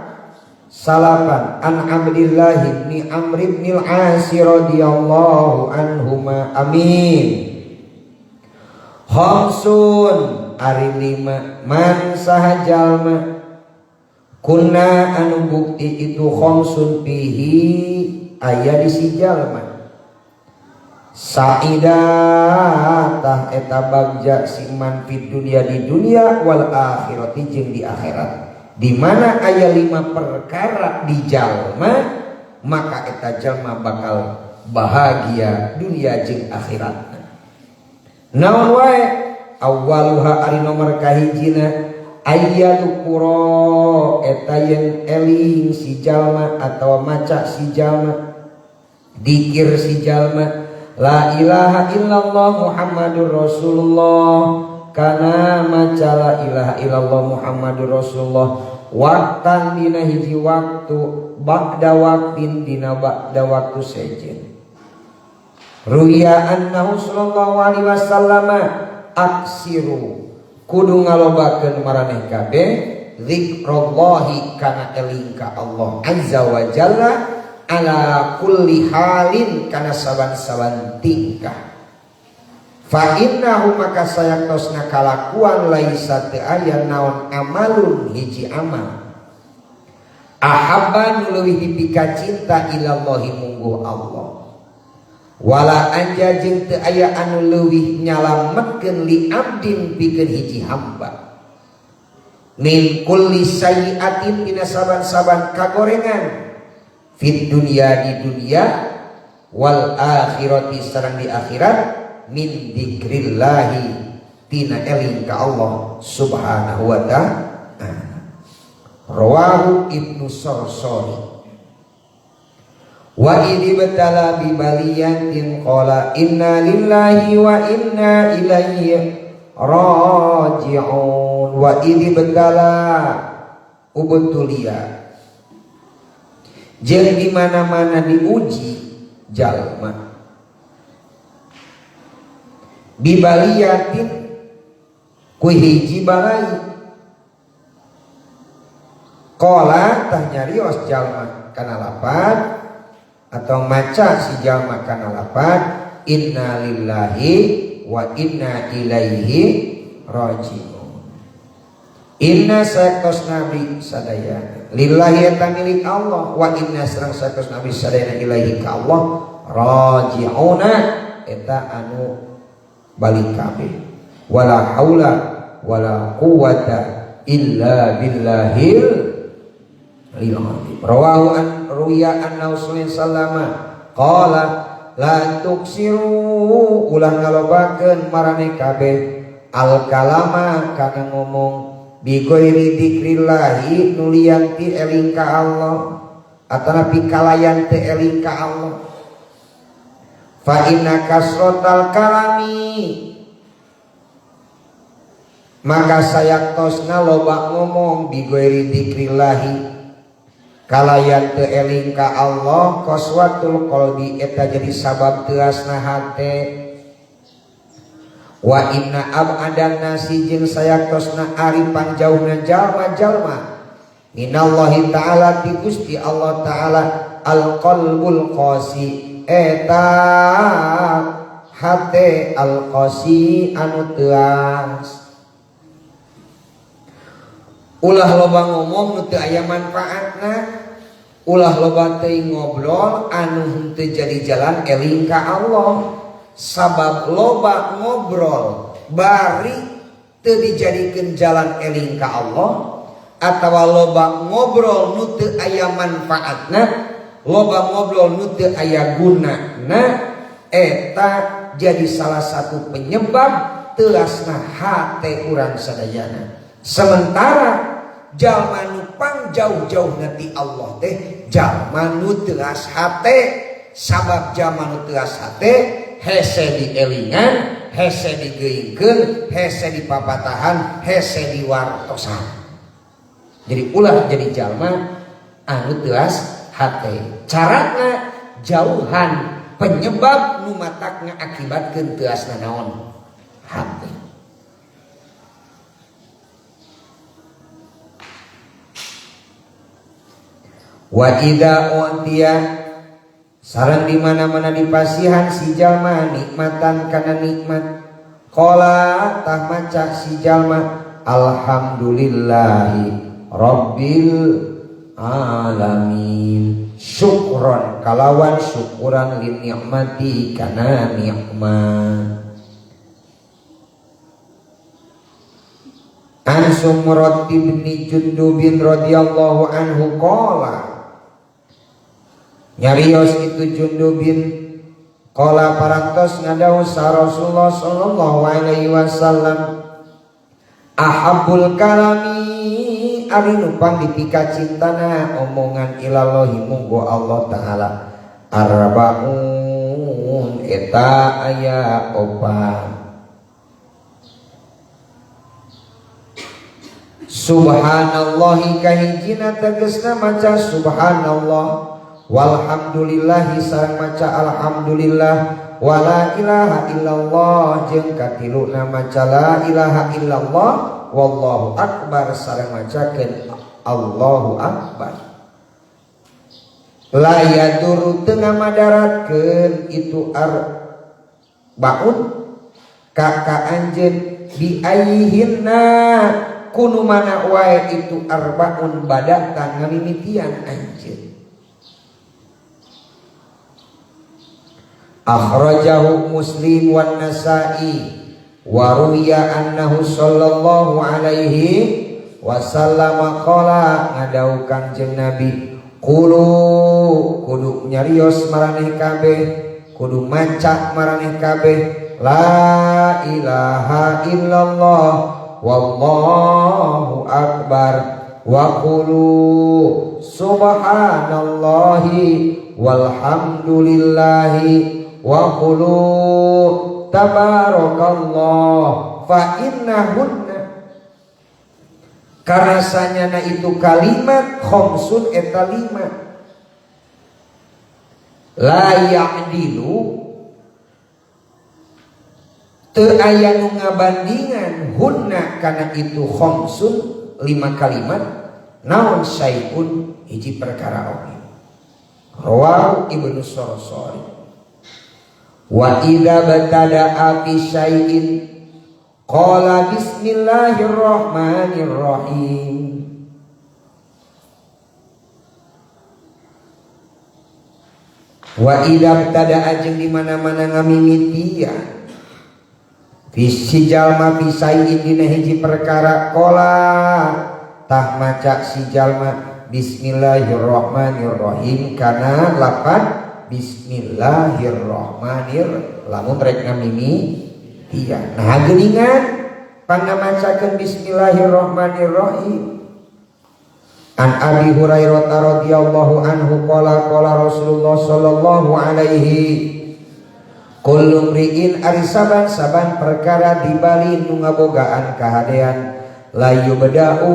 salapan an Abdillah bin Amr bin al-As radhiyallahu anhuma amin. Khamsun ari lima man saha jalma kunna anu bukti itu khamsun fihi aya di si jalma sa'idah tah eta bagja si man fid dunya di dunia wal akhirati jeung di akhirat. Di mana aya lima perkara di jalma maka eta jalma bakal bahagia dunia jeung akhirat. Naon wae awwaluha ari nomor kahijina ayyadukura eta yen eling si jalma atawa maca si jalma dikir si jalma la ilaha illallah Muhammadur Rasulullah kana maca la ilaha illallah Muhammadur Rasulullah waktan dina hiji waktu ba'da waktin dina ba'da waktu sejen. Ruya annahu sallallahu alaihi wasallam aksiru kudu ngalobakeun maraneh kabeh zikrullahi kana eling ka Allah azza wa jalla ala kulli halin kana saban-saban tingkah. Fa innahu maka sayaktosna kalakuan laisa teu aya naon amalun hiji amal ahabba nu leuwih dipika cinta ilallahi mungguh Allah wala anja jeung teu aya anu leuwih nyalametkeun li abdin pikeun hiji hamba min kulli sayyiatin dina saban-saban kagorengan fid dunya di dunia wal akhirati sareng di akhirat min dzikrillahi tina eling ka Allah subhanahu wa ta'ala. Rawahu Ibnu Sarsari. Wa idibtala bi baliyatin qala inna lillahi wa inna ilaihi raji'un. Wa idibtala ubtulia jeung di mana-mana diuji jalma bibaliyatin ku hiji balai qala tah nyarios jalma kana lapat atau maca si jalma kana lapat inna lillahi wa inna ilaihi rajiun. Inna saektos nabi sadayana lillahi eta milik Allah wa inna sareng saektos nabi sadayana ilaihi ka Allah rajiuna eta anu balik kabeh wala haula wala quwata illa billahil aliyil azim. Rawahu an ruya annahu sallallahu alaihi wasallam qala la tuksiru ulah ngalobakeun marane kabeh al kalama kana ngomong bi ghairi dzikrillahi nulian ti eling ka Allah atanapi kalayan ti eling ka Allah fa inna kasrotal kalami maka sayaktosna loba ngomong bi ghairi dzikrillahi Kalayan teu eling ka Allah qaswatul qalbi eta jadi sabab teuasna hate. Wa inna abadan nasi jeung sayaktosna ari pangjauhna jalma-jalma minallahi ta'ala ti Gusti Allah ta'ala al-qalbul qasi eta hate al-qasi anu teuas. Ulah loba ngomong nu teu aya manfaatna, ulah loba teuing ngobrol anu henteu jadi jalan eling ka Allah. Sabab loba ngobrol bari teu dijadikeun jalan eling ka Allah, atawa loba ngobrol nu teu aya manfaatna, loba ngobrol nu teu aya gunana, eta jadi salah satu penyebab teuasna hate urang sadayana. Sementara jalma nu pangjauh-jauhna ti Allah teh jalma nu teuas hate. Sabab jalma nu teuas hate hese dielingan, hese digeungkeun, hese dipapatahan, hese diwartosan. Jadi ulah jadi jalma anu teuas hate. Carana jauhan penyebab nu matak ngaakibatkeun teuasna naon hate. Wa idza utiya sareng di mana-mana dipasihan si jalma nikmatan kana nikmat, qala tah maca si jalma alhamdulillahi rabbil alamin, syukron kalawan syukuran li nikmati kana nikmat. An Sumrat bin Jundubin radhiyallahu anhu qala, nyarios itu Jundubin qala parantos ngadawuh sa Rasulullah sallallahu alaihi wasallam, ahabbul kalami ari nu pangdipika cintana omongan ilallahi munggo Allah taala arbaun eta aya opat. Subhanallahi kahijina tegesna maca subhanallah, walhamdulillahi sareng maca alhamdulillah, wala ilaha illallah jeung katiluna maca la ilaha illallah, wallahu akbar sareng macakeun Allahu akbar. La yaduru teu ngamadaratkeun itu arbaun ka ka anjeun bi ayyihinna kunu mana wae itu arbaun badatan ngamimitian anjeun. Akhrajahu Muslim wan Nasa'i wa ruwiya annahu sallallahu alaihi wasallam qala ngadau Kangjeng Nabi, qulu kudu nyarios maraneh kabeh, kudu maca maraneh kabeh la ilaha illallah wallahu akbar wa qulu subhanallahi walhamdulillahi wa qulu tabarakallah fa innahunna, karena sanyana itu kalimat khamsun eta lima, la ya'dilu teu aya nu ngabandingan hunna kana itu khamsun lima kalimat naon syai'un hiji perkara oge. Rawahu Ibnu Sarsari. Wa idza btada'a fi syai'in qala bismillahirrahmanirrahim. Wa idza btada'a jeung di mana-mana ngamimitian fi si jalma fi syai'in dina hiji perkara, qala tah maca si jalma bismillahirrahmanirrahim kana lapan bismillahirrahmanirrahim lamun rek ngamimitian. Nah geuningan pangamacakeun bismillahirrahmanirrahim. An Abi Hurairah radhiyallahu anhu qala qala Rasulullah sallallahu alaihi kullu mri'in ari saban-saban perkara dibali nu ngabogaan kahadean la yubda'u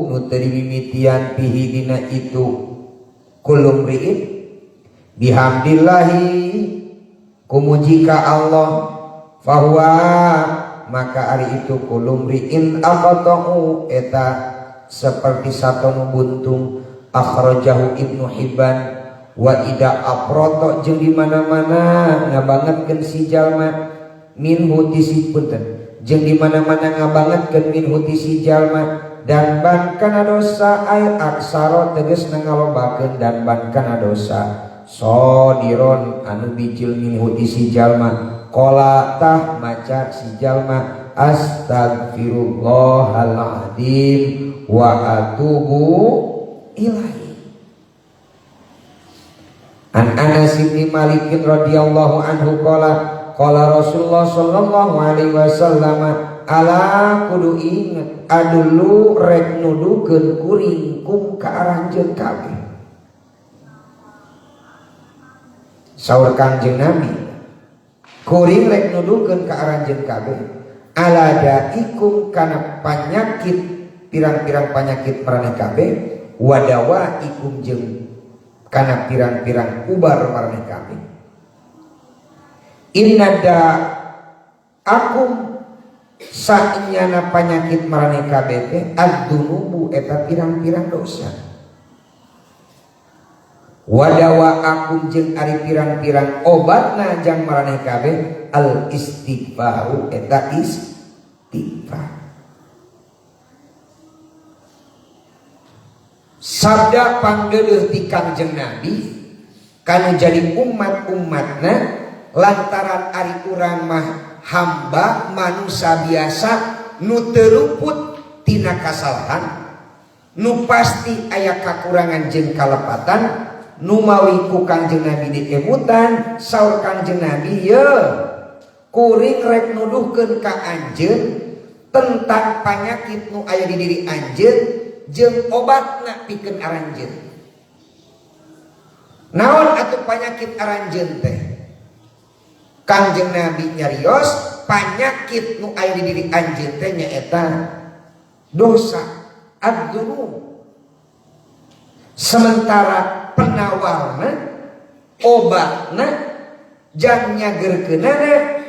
nu teu dimimitian fihi dina itu kullu mri'in bihamdillahi kumuji ka Allah fahuwa maka ari itu kullu mri'in aqta'u eta seperti satonu buntung. Akhrajahu Ibnu Hibban. Wa ida aproto jeung di mana-mana ngabangetkeun si jalma minhu ti si punten jeung di mana-mana ngabangetkeun minhu ti si jalma dan ban kana dosa ay aksara tegasna ngalobakeun dan ban kana dosa sodiron anu bijil minhu ti si jalma qala tah maca si jalma astagfirullahaladzim wa atubu ilaih. An Anas bin Malik radhiyallahu anhu qala qala Rasulullah sallallahu alaihi wasallam ala kudu inget adulu rek nudukeun kuring kum ka aranjeun kabeh. Saur Kangjeng Nabi kuring rek nudukeun ka aranjeun kabeh ala daikum kana panyakit pirang-pirang panyakit maraneh kabeh wadawa ikum jeung kana pirang-pirang ubar maraneh kabeh. Inna da akum sanyana panyakit maraneh kabeh teh ad-dunubu eta pirang-pirang dosa. Wadawa akum jeung ari pirang-pirang obatna jang maraneh kabeh al istighfaru eta istighfar. Sabda pangdeuleuh ti Kangjeng Nabi kanu jadi umat-umatna lantaran ari urang mah hamba manusia biasa nu teu luput tina kasalahan nu pasti aya kakurangan jeung kalepatan nu mawi ku Kangjeng Nabi diemutan. Saur Kangjeng Nabi ye kuring rek nuduhkeun ka anjeun tentang panyakit nu aya di diri anjeun jeung obatna pikeun aranjeun. Naon atuh panyakit aranjeun teh? Kangjeng Nabi nyarios panyakit nu aya di diri anjeun teh nyaeta dosa ad-dzunub. Sementara penawarna obatna jang nyagerkeunana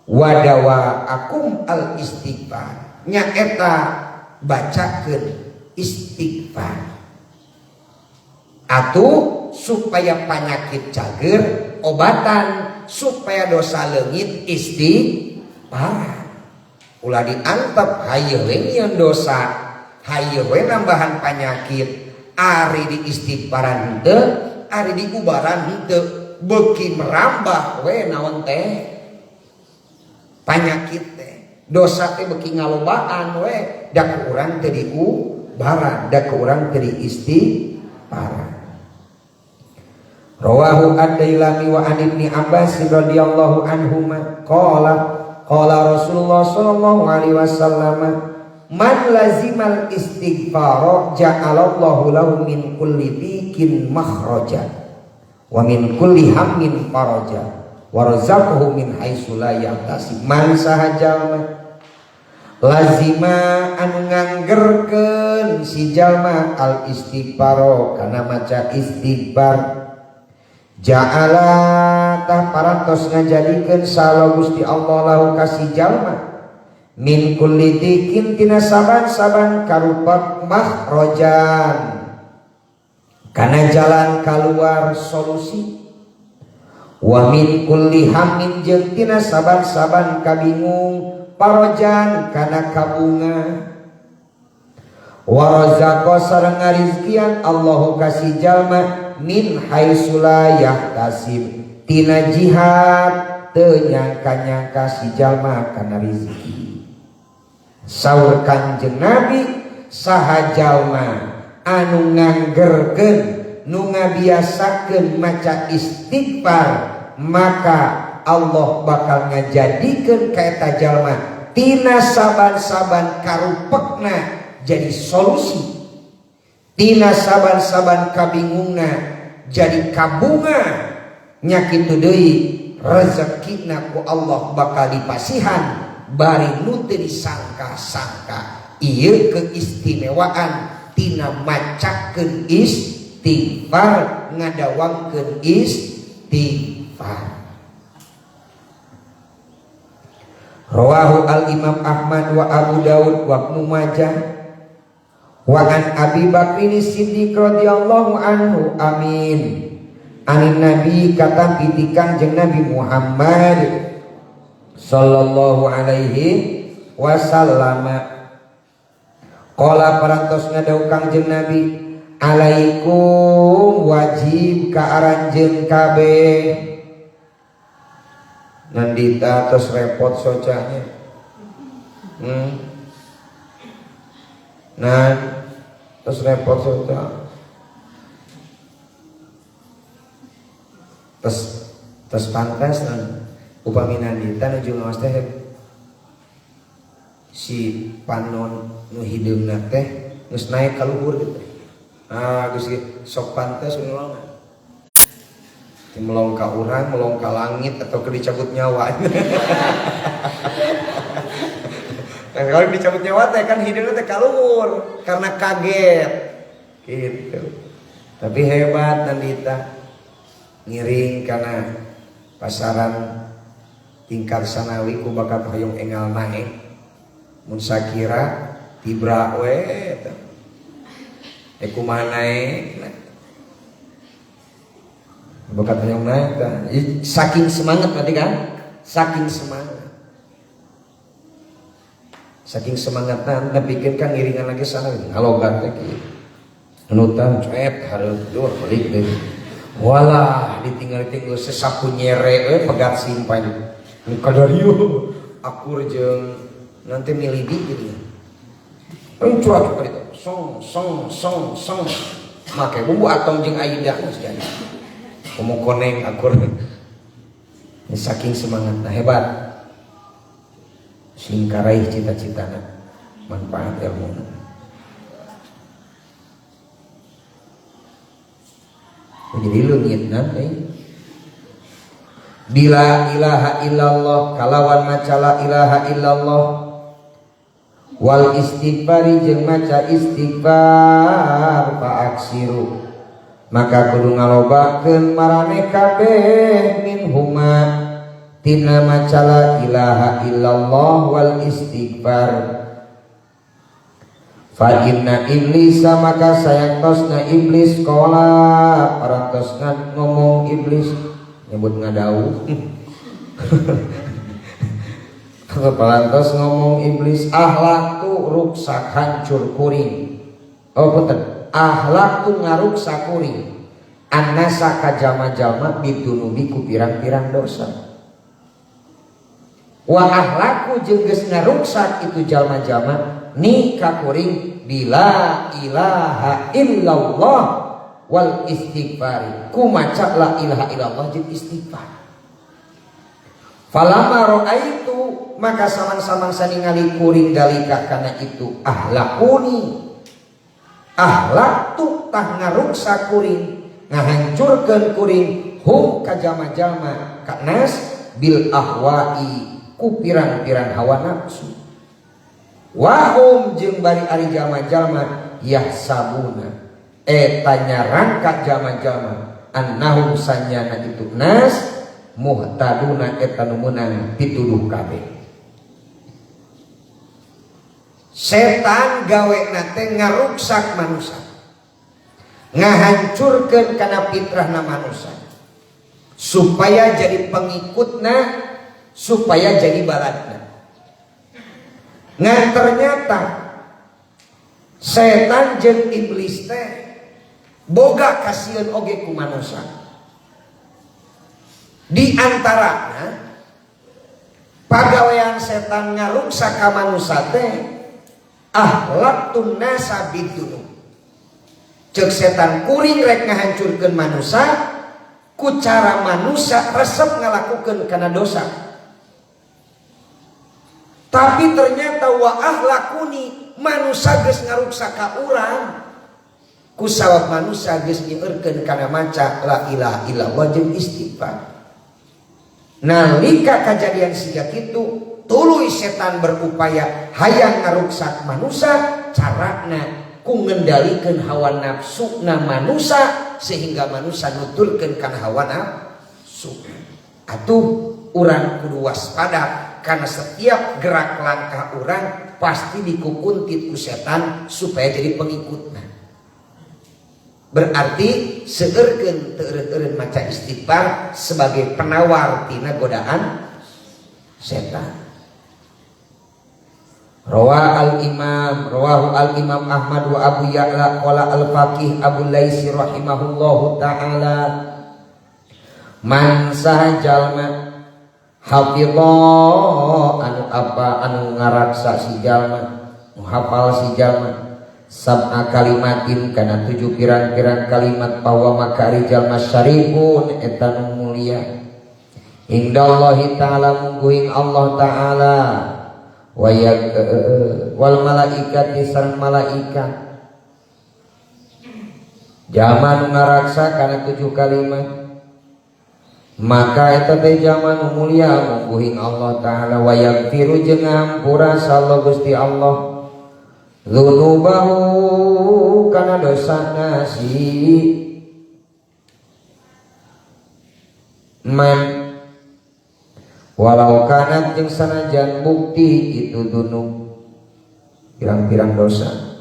wadawa akum al istighfar nyaeta bacakeun istighfar atuh supaya panyakit cager obatan supaya dosa leungit istighfar. Ulah diantep hayu we nyieun dosa hayu we nambahan panyakit ari di istighfaran henteu ari di ubaran henteu beuki merambah we naon teh panyakit teh dosa teh beuki ngalobaan we da ku urang teu diubaran da ku urang teu diistighfaran. Rawahu Ad-Dailami wa an Ibni Abbas radhiyallahu anhuma qala qala Rasulullah sallallahu alaihi wasallam man lazimal istighfar ja'alallahu lahu min kulli dhiqin makhraja wa min kulli hammin faraja wa razaqahu min haitsu la yahtasib. Man saha jalma lazima anu nganggerkeun si jalma al istighfar kana maca istighfar ja'ala tah parantos ngajadikeun saha Gusti Allah lahu ka si jalma min kulli dikin tina saban-saban karupat makhrajan kana jalan kaluar solusi wa min kulli hammin jeung tina saban-saban kabingung parojan kana kabunga wa razaqa sareng ngarizkian Allahu kasih jalma min haitsu la yahtasib tina jihad teu nyangka-nyangka si jalma kana rizki. Saur Kangjeng Nabi saha jalma anu nganggerkeun nu ngabiasakeun maca istighfar maka Allah bakal ngajadikeun ka eta jalma tina saban-saban karupekna jadi solusi tina saban-saban kabingungna jadi kabunga nya kitu deui rezekina ku Allah bakal dipasihan bari nu teu disangka-sangka. Ieu keistimewaan tina macakeun istighfar, ngadawangkeun istighfar. Rawahu al-Imam Ahmad wa Abu Daud wa Ibnu Majah wa an Abi Bakrin Siddiq radhiyallahu anhu amin. Anin Nabi kata pitikan jeung Nabi Muhammad sallallahu alaihi wasallam. Qala parantos ngadau Kangjeng Nabi, alaikum wajib ka aranjeun kabeh. Nandita terus repot socanya. Nah, terus repot soca. Terus pantas nan upami nandita nuju ngaos teh si panon nu hideungna teh geus naik ka luhur gitu. Ah geus sok pantes melong. Melong ka urang, melong ka langit atau ke dicabut nyawa. Nah, kalau dicabut nyawa teh kan hideungna teh ka luhur karena kaget. Gitu. Tapi hebat nandita ngiring karena pasaran tingkat sanawi ku bakat hoyong engal naik. Mun sakira tibra we eta. Kumaha naek. Bakat hoyong naik tah. Saking semangat berarti kan? Saking semangat. Saking semangatna nepikeun ka ngiringan lagi sana ngalogat teh kieu. Nutan cuet hareup dur balik deui. Walah ditinggal-tinggal sesapu nyere we pegat simpan. Nu kadarieu akur jeung nanti milidi gitu ya. Encuat itu song song song song make bumbu atom jeung aida geus jadi. Komo koneng akur. Saking semangatna hebat. Sing karaih cita-citana manfaat ilmuna. Jadi leungitna teh. Bila ilaha illallah kalawan maca la ilaha illallah wal istighfari jeung maca istighfar faaksiru maka kudu ngalobakeun maraneh kabeh min huma tina maca la ilaha illallah wal istighfar. Fa inna iblisa maka sayaktosna iblis qala parantosna ngomong iblis nyebut ngadau. Parantos ngomong iblis ahlak tu ruksak hancur kuring. Oh punten, ahlak tu ngaruksak kuring. Annasa ka jalma-jalma bidunubi ku pirang-pirang dosa. Wa ahlaku jeung geus ngaruksak itu jalma-jalma ni ka kuring bila ilaha illallah wal istighfar. Ku maca la ilaha illallah jeung istighfar. Falama ra'aitu maka samang-samang ningali kuring dalika kana itu ahlakuni ahlak tu tah ngaruksa kuring ngahancurkeun kuring hum ka jalma-jalma kanas bil ahwa'i ku pirang-pirang hawa nafsu wahum jeung bari ari jalma-jalma yahsabuna eta nyarangka jalma-jalma annahum sanyana itu nas muhtaduna eta nu meunang pituduh kabeh. Setan gawena teh ngaruksak manusia, ngahancurkeun kana fitrahna manusia supaya jadi pengikutna, supaya jadi baladna. Ngan ternyata setan jeung iblis teh boga kasieun oge ku manusia. Di antarana pagawean setan ngaruksak ka manusia teh ahlaktun nasa bidunu. Ceuk setan kuring rek ngahancurkeun manusia ku cara manusia resep ngalakukeun kana dosa. Tapi ternyata wa ahlakuni manusia geus ngaruksak ka urang ku sabab manusia geus nyeueurkeun kana maca la ilaha illallah jeung istighfar. Nalika kajadian siga kitu Tuluy setan berupaya hayang ngaruksak manusia, carana ku ngendalikeun hawa nafsuna manusia sehingga manusia nuturkeun kana hawa nafsu. Atuh urang kudu waspada karena setiap gerak langkah urang pasti dikukuntit ku setan supaya jadi pengikutna. Berarti seueurkeun teu eureun-eureun maca istighfar sebagai penawar tina godaan setan. Rawa al-Imam, rawahu al-Imam Ahmad wa Abu Ya'la, qala al-Faqih Abu Laisi rahimahullahu taala, man saha jalma hafidha anu apa anu ngaraksa si jalma, nu hafal si jalma sab'a kalimatin kana 7 pirang-pirang kalimat, bahwa maka ari jalma syarifun eta nu mulia indallahi ta'ala mungguing Allah ta'ala, wal malaikati sareng malaikat. Jalma nu ngaraksa kana 7 kalimat maka eta teh jalma nu mulia mungguing Allah ta'ala, wa yaghfiru jeung ngampura sallallahu Gusti Allah dzunubahu kana dosana si man walau kanat jeung sanajan bukti itu dzunub pirang-pirang dosa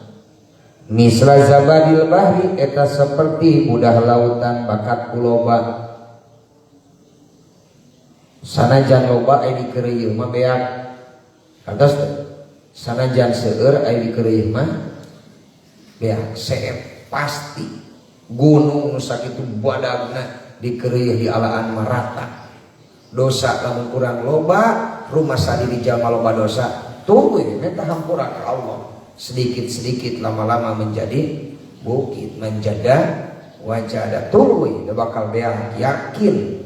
misla zabadil bahri eta seperti budah lautan bakat kuloba. Sanajan loba aya dikeureuyeun mah beak atas teh, sanajan seueur aya dikeureuyeun mah beak seep pasti gunung nu sakitu badagna dikeureuyeun di alaan mah rata. Dosa lamun kurang loba, rumah sadiri jalma loba dosa, tunggu minta hampura ke Allah. Sedikit-sedikit lama-lama menjadi bukit, menjada wajada, tunggu udah bakal beak yakin.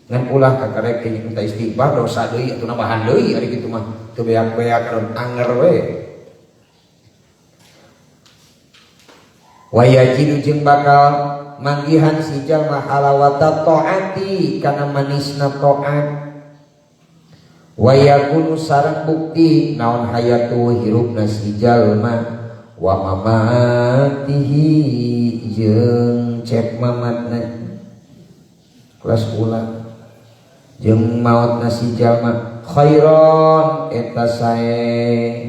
Ngan ulah kakarek minta istighfar dosa deui atuh nambahan deui ari kitu mah teu beak-beak anu anger we. Wa yajidu jeung bakal manggihan si jalma halawata taati kana manisna taat, wa yakunu sareng bukti naon hayatu hirupna si jalma wa mamatihi jeung cek mamatna kelas ulah jeung maotna si jalma khairon eta sae.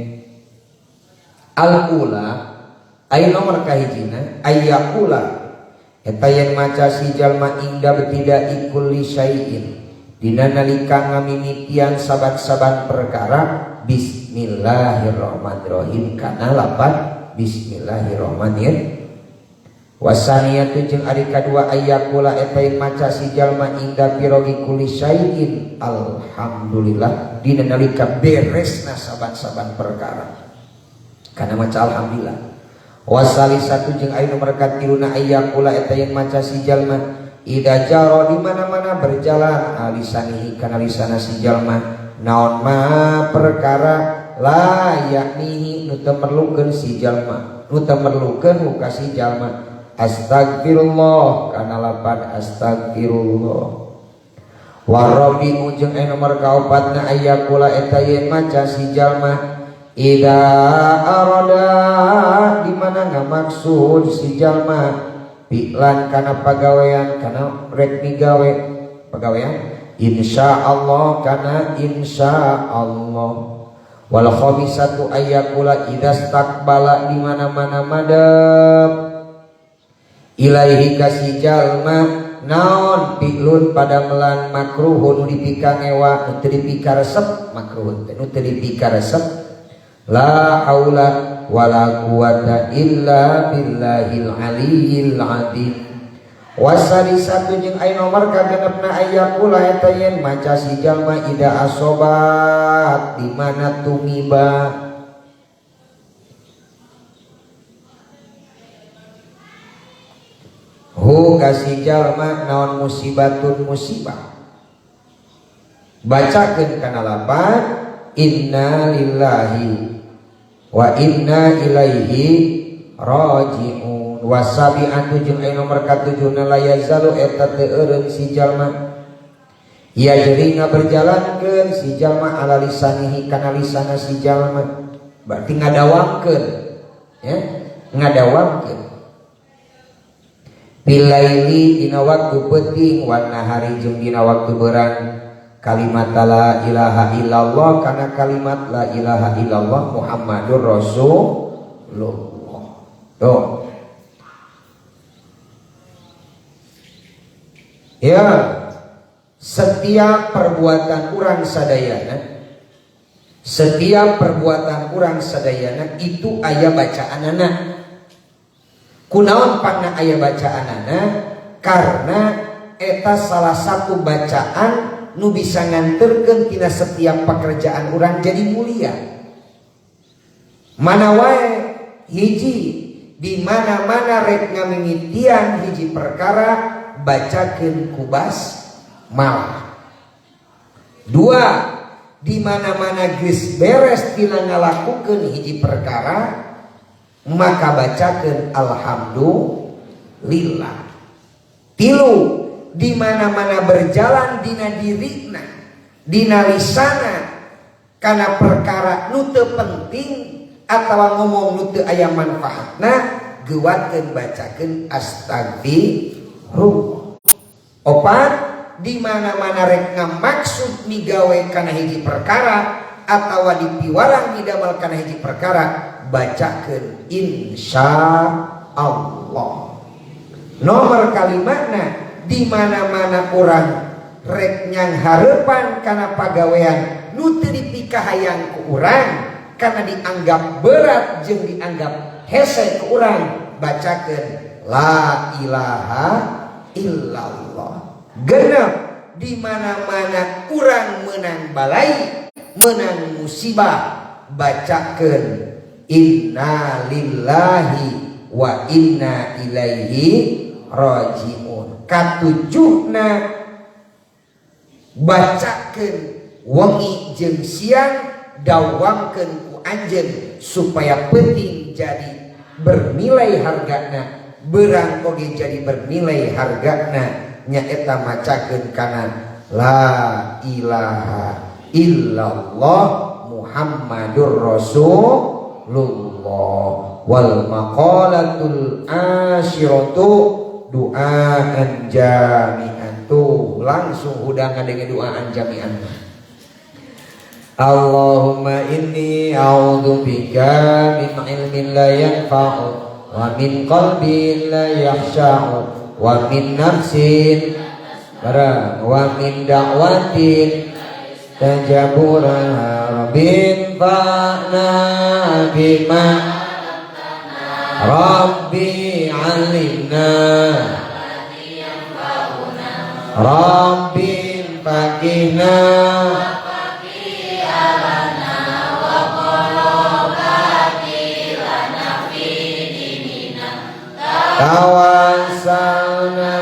Al ula ai nomor kahijina ayyakula eta yen maca si jalma ingda betida'i kulli syai'in dina nalika ngamimitian saban-saban perkara bismillahirrahmanirrahim kana lapan bismillahirrahmanirrahim. Wasaniyatu jeung ari kadua ayyakula eta yen maca si jalma ingda pirogi kulli syai'in alhamdulillah dina nalika beresna saban-saban perkara kana maca alhamdulillah. Wasalisatu jeung aya nomor katiluna ayyakula eta yen maca si jalma ida jaro di mana-mana berjalan alisanihi kana lisana si jalma naon ma perkara la yaknihi nu teu merlukeun si jalma, nu teu merlukeun ka si jalma astagfirullah kana lapan astagfirullah. Warabi'u jeung aya nomor kaopatna ayyakula eta yen maca si jalma ida arada di mana ngamaksud si jalma pi'lan kana pagawean kana rek migawe pagawean insyaallah kana insyaallah. Wal khamisatu ayyakula idza staqbala di mana-mana madep ilaihi ka si jalma naon pi'lun padamelan makruhun nu dipika ngewa nu teu dipika resep makruhun teh nu teu dipika resep la haula wala quwata illa billahil aliyyil azim. Wasalisatu jeung aya nomor kagenepna ayyakula eta yen maca si jalma ida asobat di mana tumiba hu ka si jalma naon musibatun musibah bacakeun kana lapan inna lillahi wa inna ilaihi raji'un. Wasabi'atu jeung aya nomor katujuhna la yazalu eta teu eureun si jalma Ya jadi ngaberjalankeun si jalma ala lisanihi kana lisana si jalma, berarti ngadawamkeun ya, ngadawamkeun bilaili dina waktu peuting wan nahari jeung dina waktu berang kalimat la ilaha illallah kana kalimat la ilaha illallah Muhammadur Rasulullah. Tuh. Ya, setiap perbuatan urang sadayana, setiap perbuatan urang sadayana itu aya bacaanana. Kunaon pangna aya bacaanana? Karena eta salah satu bacaan nu bisa nganterkeun tina setiap pekerjaan urang jadi mulia. Mana wae hiji di mana-mana rek ngamimitian hiji perkara bacakeun kubas malah. Dua, di mana-mana geus beres tina ngalakukeun hiji perkara maka bacakeun alhamdulillah. Tilu, di mana-mana berjalan dina dirina, dina lisana kana perkara nu teu penting atawa ngomong nu teu aya manfaatna, geuwatkeun bacakeun astagfirullah. Opat, di mana-mana rek ngamaksud migawe kana hiji perkara atawa dipiwarang didamel kana hiji perkara, bacakeun insya Allah. Nomor kalimatna, di mana-mana orang rek nyanghareupan kana pagawean nu teu dipikahayang ku urang karena dianggap berat jeung dianggap hese ku urang, bacakeun la ilaha illallah. Genep, di mana-mana urang menang balai, menang musibah, bacakeun inna lillahi wa inna ilaihi rajiun. Katujuhna, bacakeun wengi jeung siang, dawamkeun ku anjeun supaya penting jadi bernilai hargana, berang oge jadi bernilai hargana, nyaeta macakeun kana la ilaha illallah Muhammadur Rasulullah. Wal maqalatul asyiratu du'aan jami'an. Tuh langsung udangan dengan du'aan jami'an. Allahumma inni a'udzubika min ilmin la yanfa'u wa min qalbin la yakhsha'u wa min nafsin barang wa min da'watin tajabura rabbin fa'na bima rabbi 'allimna rabbi faqihna tawasalna